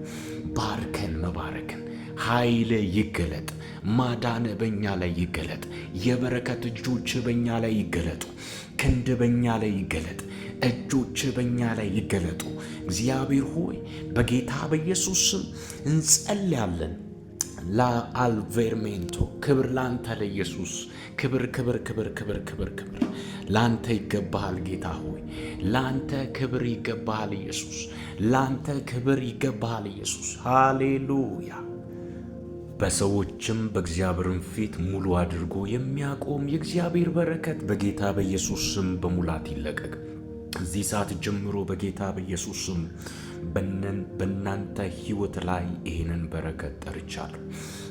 ባርከን፣ መባረክን ኃይል ይገለጥ፣ ማዳን በእኛ ላይ ይገለጥ፣ የበረከት እጆች በእኛ ላይ ይገለጡ፣ ክንድ በእኛ ላይ ይገለጥ፣ እጆች በእኛ ላይ ይገለጡ። እግዚአብሔር ሆይ በጌታ በኢየሱስ ስም እንጸልያለን። ለአልቬርሜንቶ ክብር ላንተ ለኢየሱስ፣ ክብር፣ ክብር፣ ክብር፣ ክብር፣ ክብር፣ ክብር ላንተ ይገባሃል። ጌታ ሆይ ላንተ ክብር ይገባሃል። ኢየሱስ፣ ላንተ ክብር ይገባሃል። ኢየሱስ፣ ሃሌሉያ። በሰዎችም በእግዚአብሔርም ፊት ሙሉ አድርጎ የሚያቆም የእግዚአብሔር በረከት በጌታ በኢየሱስ ስም በሙላት ይለቀቅ። እዚህ ሰዓት ጀምሮ በጌታ በኢየሱስ ስም በእናንተ ሕይወት ላይ ይህንን በረከት ጠርቻለሁ።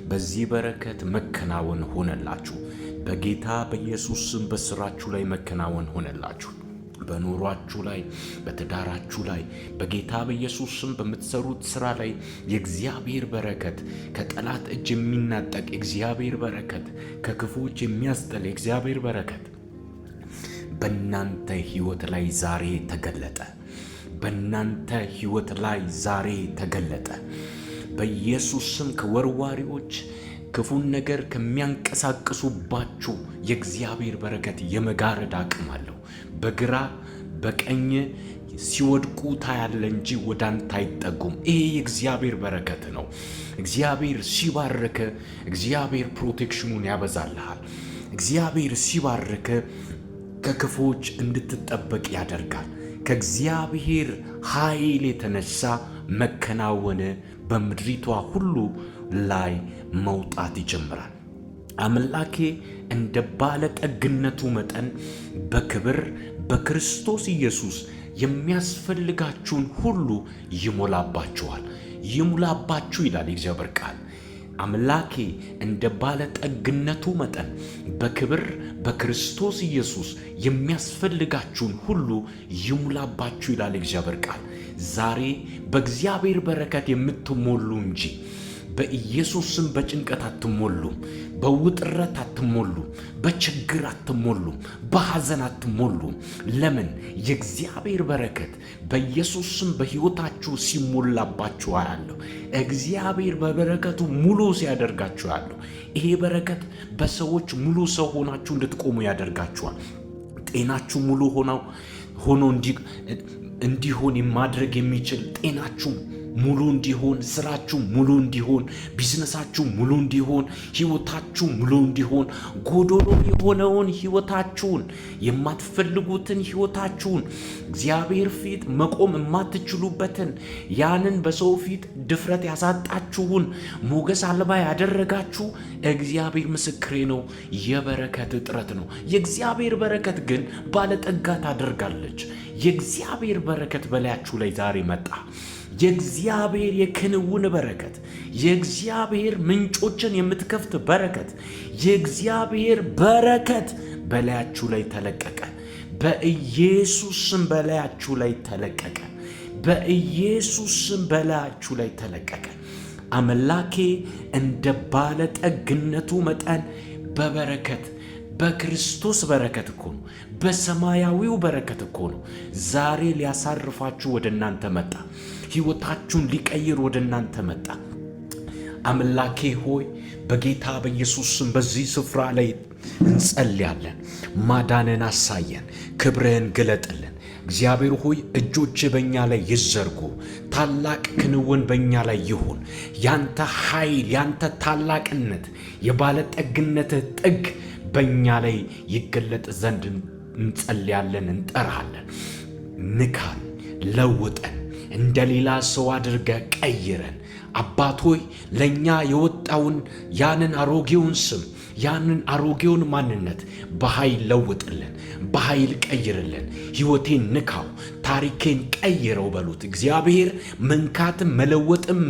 በዚህ በረከት መከናወን ሆነላችሁ። በጌታ በኢየሱስ ስም በስራችሁ ላይ መከናወን ሆነላችሁ። በኑሯችሁ ላይ፣ በትዳራችሁ ላይ፣ በጌታ በኢየሱስ ስም በምትሰሩት ስራ ላይ የእግዚአብሔር በረከት፣ ከጠላት እጅ የሚናጠቅ የእግዚአብሔር በረከት፣ ከክፉዎች የሚያስጥል የእግዚአብሔር በረከት በእናንተ ሕይወት ላይ ዛሬ ተገለጠ። በእናንተ ሕይወት ላይ ዛሬ ተገለጠ። በኢየሱስ ስም ከወርዋሪዎች፣ ክፉን ነገር ከሚያንቀሳቅሱባችሁ የእግዚአብሔር በረከት የመጋረድ አቅም አለው። በግራ በቀኝ ሲወድቁ ታያለህ እንጂ ወደ አንተ አይጠጉም። ይሄ የእግዚአብሔር በረከት ነው። እግዚአብሔር ሲባርክ እግዚአብሔር protection ኑን ያበዛልሃል። እግዚአብሔር ሲባርክ ከክፉዎች እንድትጠበቅ ያደርጋል። ከእግዚአብሔር ኃይል የተነሳ መከናወን በምድሪቷ ሁሉ ላይ መውጣት ይጀምራል። አምላኬ እንደ ባለጠግነቱ መጠን በክብር በክርስቶስ ኢየሱስ የሚያስፈልጋችሁን ሁሉ ይሞላባችኋል። ይሙላባችሁ ይላል የእግዚአብሔር ቃል። አምላኬ እንደ ባለጠግነቱ መጠን በክብር በክርስቶስ ኢየሱስ የሚያስፈልጋችሁን ሁሉ ይሙላባችሁ ይላል የእግዚአብሔር ቃል። ዛሬ በእግዚአብሔር በረከት የምትሞሉ እንጂ በኢየሱስ ስም በጭንቀት አትሞሉም፣ በውጥረት አትሞሉም፣ በችግር አትሞሉም፣ በሐዘን አትሞሉም። ለምን? የእግዚአብሔር በረከት በኢየሱስ ስም በሕይወታችሁ ሲሞላባችሁ አያለሁ። እግዚአብሔር በበረከቱ ሙሉ ሲያደርጋችሁ አያለሁ። ይሄ በረከት በሰዎች ሙሉ ሰው ሆናችሁ እንድትቆሙ ያደርጋችኋል። ጤናችሁ ሙሉ ሆኖ እንዲሆን ማድረግ የሚችል፣ ጤናችሁ ሙሉ እንዲሆን፣ ስራችሁ ሙሉ እንዲሆን፣ ቢዝነሳችሁ ሙሉ እንዲሆን፣ ህይወታችሁ ሙሉ እንዲሆን፣ ጎዶሎ የሆነውን ህይወታችሁን፣ የማትፈልጉትን ህይወታችሁን፣ እግዚአብሔር ፊት መቆም የማትችሉበትን፣ ያንን በሰው ፊት ድፍረት ያሳጣችሁን፣ ሞገስ አልባ ያደረጋችሁ፣ እግዚአብሔር ምስክሬ ነው፣ የበረከት እጥረት ነው። የእግዚአብሔር በረከት ግን ባለጠጋ ታደርጋለች። የእግዚአብሔር በረከት በላያችሁ ላይ ዛሬ መጣ። የእግዚአብሔር የክንውን በረከት፣ የእግዚአብሔር ምንጮችን የምትከፍት በረከት፣ የእግዚአብሔር በረከት በላያችሁ ላይ ተለቀቀ። በኢየሱስ ስም በላያችሁ ላይ ተለቀቀ። በኢየሱስ ስም በላያችሁ ላይ ተለቀቀ። አምላኬ እንደ ባለጠግነቱ መጠን በበረከት፣ በክርስቶስ በረከት እኮ ነው። በሰማያዊው በረከት እኮ ነው። ዛሬ ሊያሳርፋችሁ ወደ እናንተ መጣ። ሕይወታችሁን ሊቀይር ወደ እናንተ መጣ። አምላኬ ሆይ በጌታ በኢየሱስ ስም በዚህ ስፍራ ላይ እንጸልያለን። ማዳንን አሳየን፣ ክብርህን ግለጥልን። እግዚአብሔር ሆይ እጆች በእኛ ላይ ይዘርጉ፣ ታላቅ ክንውን በእኛ ላይ ይሁን። ያንተ ኃይል፣ ያንተ ታላቅነት፣ የባለጠግነትህ ጥግ በእኛ ላይ ይገለጥ ዘንድ እንጸልያለን፣ እንጠራለን። ንካን፣ ለውጠን፣ እንደ ሌላ ሰው አድርገህ ቀይረን። አባት ሆይ፣ ለእኛ የወጣውን ያንን አሮጌውን ስም፣ ያንን አሮጌውን ማንነት በኃይል ለውጥልን፣ በኃይል ቀይርልን። ሕይወቴን ንካው፣ ታሪኬን ቀይረው በሉት። እግዚአብሔር መንካትም መለወጥም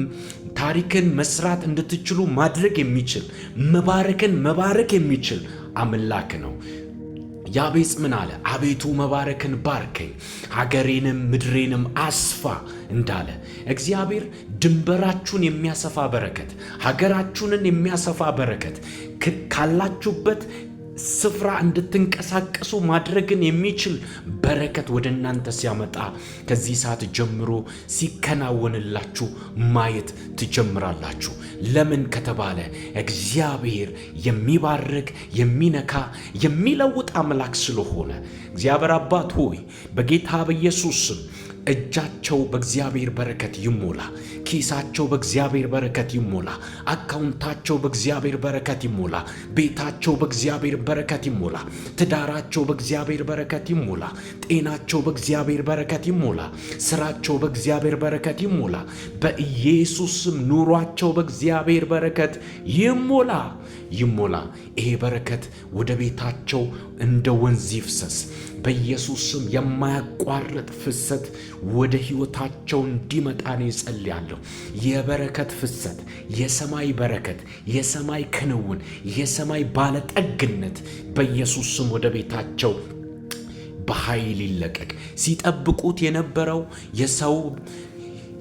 ታሪክን መስራት እንድትችሉ ማድረግ የሚችል፣ መባረክን መባረክ የሚችል አምላክ ነው። ያቤጽ ምን አለ? አቤቱ መባረክን ባርከኝ፣ ሀገሬንም ምድሬንም አስፋ እንዳለ፣ እግዚአብሔር ድንበራችሁን የሚያሰፋ በረከት፣ ሀገራችሁንን የሚያሰፋ በረከት፣ ካላችሁበት ስፍራ እንድትንቀሳቀሱ ማድረግን የሚችል በረከት ወደ እናንተ ሲያመጣ፣ ከዚህ ሰዓት ጀምሮ ሲከናወንላችሁ ማየት ትጀምራላችሁ። ለምን ከተባለ እግዚአብሔር የሚባርክ፣ የሚነካ፣ የሚለውጥ አምላክ ስለሆነ። እግዚአብሔር አባት ሆይ፣ በጌታ በኢየሱስ ስም እጃቸው በእግዚአብሔር በረከት ይሞላ። ኪሳቸው በእግዚአብሔር በረከት ይሞላ። አካውንታቸው በእግዚአብሔር በረከት ይሞላ። ቤታቸው በእግዚአብሔር በረከት ይሞላ። ትዳራቸው በእግዚአብሔር በረከት ይሞላ። ጤናቸው በእግዚአብሔር በረከት ይሞላ። ስራቸው በእግዚአብሔር በረከት ይሞላ። በኢየሱስ ስም ኑሯቸው በእግዚአብሔር በረከት ይሞላ፣ ይሞላ። ይሄ በረከት ወደ ቤታቸው እንደ ወንዝ ይፍሰስ። በኢየሱስ ስም የማያቋርጥ ፍሰት ወደ ሕይወታቸው እንዲመጣ ነው እጸልያለሁ። የበረከት ፍሰት፣ የሰማይ በረከት፣ የሰማይ ክንውን፣ የሰማይ ባለጠግነት በኢየሱስ ስም ወደ ቤታቸው በኃይል ይለቀቅ። ሲጠብቁት የነበረው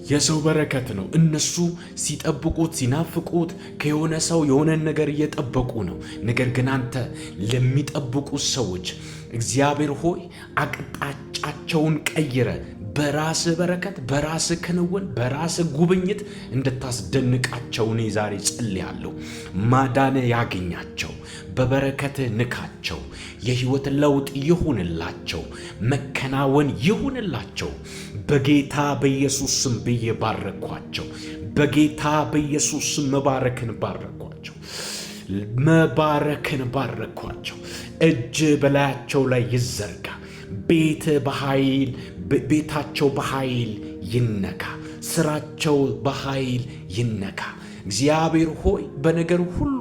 የሰው በረከት ነው። እነሱ ሲጠብቁት፣ ሲናፍቁት ከየሆነ ሰው የሆነን ነገር እየጠበቁ ነው። ነገር ግን አንተ ለሚጠብቁት ሰዎች እግዚአብሔር ሆይ አቅጣጫቸውን ቀይረህ በራስህ በረከት፣ በራስህ ክንውን፣ በራስህ ጉብኝት እንድታስደንቃቸው እኔ ዛሬ ጸልያለሁ። ማዳንህ ያግኛቸው፣ በበረከትህ ንካቸው፣ የህይወት ለውጥ ይሁንላቸው፣ መከናወን ይሁንላቸው። በጌታ በኢየሱስ ስም ብዬ ባረኳቸው። በጌታ በኢየሱስ ስም መባረክን ባረኳቸው። መባረክን ባረኳቸው። እጅህ በላያቸው ላይ ይዘርጋ። ቤት በኃይል ቤታቸው በኃይል ይነካ። ስራቸው በኃይል ይነካ። እግዚአብሔር ሆይ፣ በነገር ሁሉ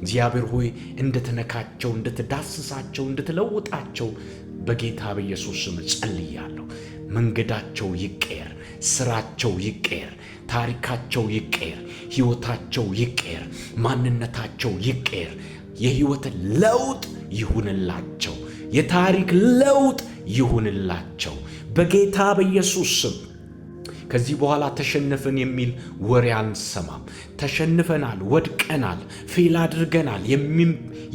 እግዚአብሔር ሆይ እንድትነካቸው፣ እንድትዳስሳቸው፣ እንድትለውጣቸው በጌታ በኢየሱስ ስም ጸልያለሁ። መንገዳቸው ይቀየር፣ ስራቸው ይቀየር፣ ታሪካቸው ይቀየር፣ ሕይወታቸው ይቀየር፣ ማንነታቸው ይቀየር። የሕይወት ለውጥ ይሁንላቸው። የታሪክ ለውጥ ይሁንላቸው በጌታ በኢየሱስ ስም። ከዚህ በኋላ ተሸነፍን የሚል ወሬ አንሰማም። ተሸንፈናል፣ ወድቀናል፣ fail አድርገናል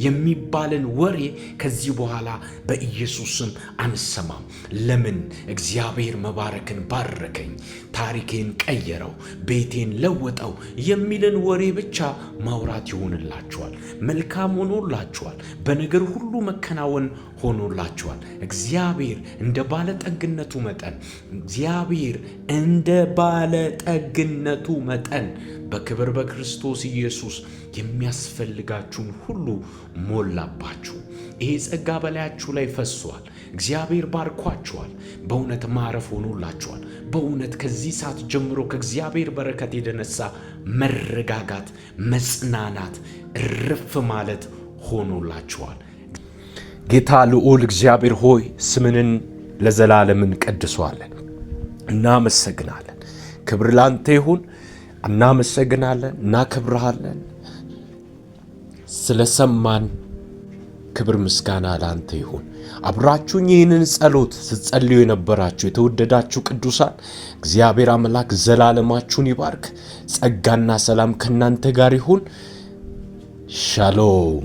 የሚባልን ወሬ ከዚህ በኋላ በኢየሱስ ስም አንሰማም። ለምን? እግዚአብሔር መባረክን ባረከኝ፣ ታሪኬን ቀየረው፣ ቤቴን ለወጠው የሚልን ወሬ ብቻ ማውራት ይሆንላችኋል። መልካም ሆኖላችኋል። በነገር ሁሉ መከናወን ሆኖላችኋል። እግዚአብሔር እንደ ባለጠግነቱ መጠን፣ እግዚአብሔር እንደ ባለጠግነቱ መጠን በክብር በክርስቶስ ኢየሱስ የሚያስፈልጋችሁን ሁሉ ሞላባችሁ። ይሄ ጸጋ በላያችሁ ላይ ፈሷል። እግዚአብሔር ባርኳችኋል። በእውነት ማረፍ ሆኖላችኋል። በእውነት ከዚህ ሰዓት ጀምሮ ከእግዚአብሔር በረከት የተነሳ መረጋጋት፣ መጽናናት፣ እርፍ ማለት ሆኖላችኋል። ጌታ ልዑል እግዚአብሔር ሆይ፣ ስምህን ለዘላለም እንቀድሰዋለን፣ እናመሰግናለን። ክብር ላንተ ይሁን። እናመሰግናለን፣ እናከብርሃለን። ስለሰማን ክብር ምስጋና ላንተ ይሁን። አብራችሁኝ ይህንን ጸሎት ስትጸልዩ የነበራችሁ የተወደዳችሁ ቅዱሳን፣ እግዚአብሔር አምላክ ዘላለማችሁን ይባርክ። ጸጋና ሰላም ከእናንተ ጋር ይሁን። ሻሎም።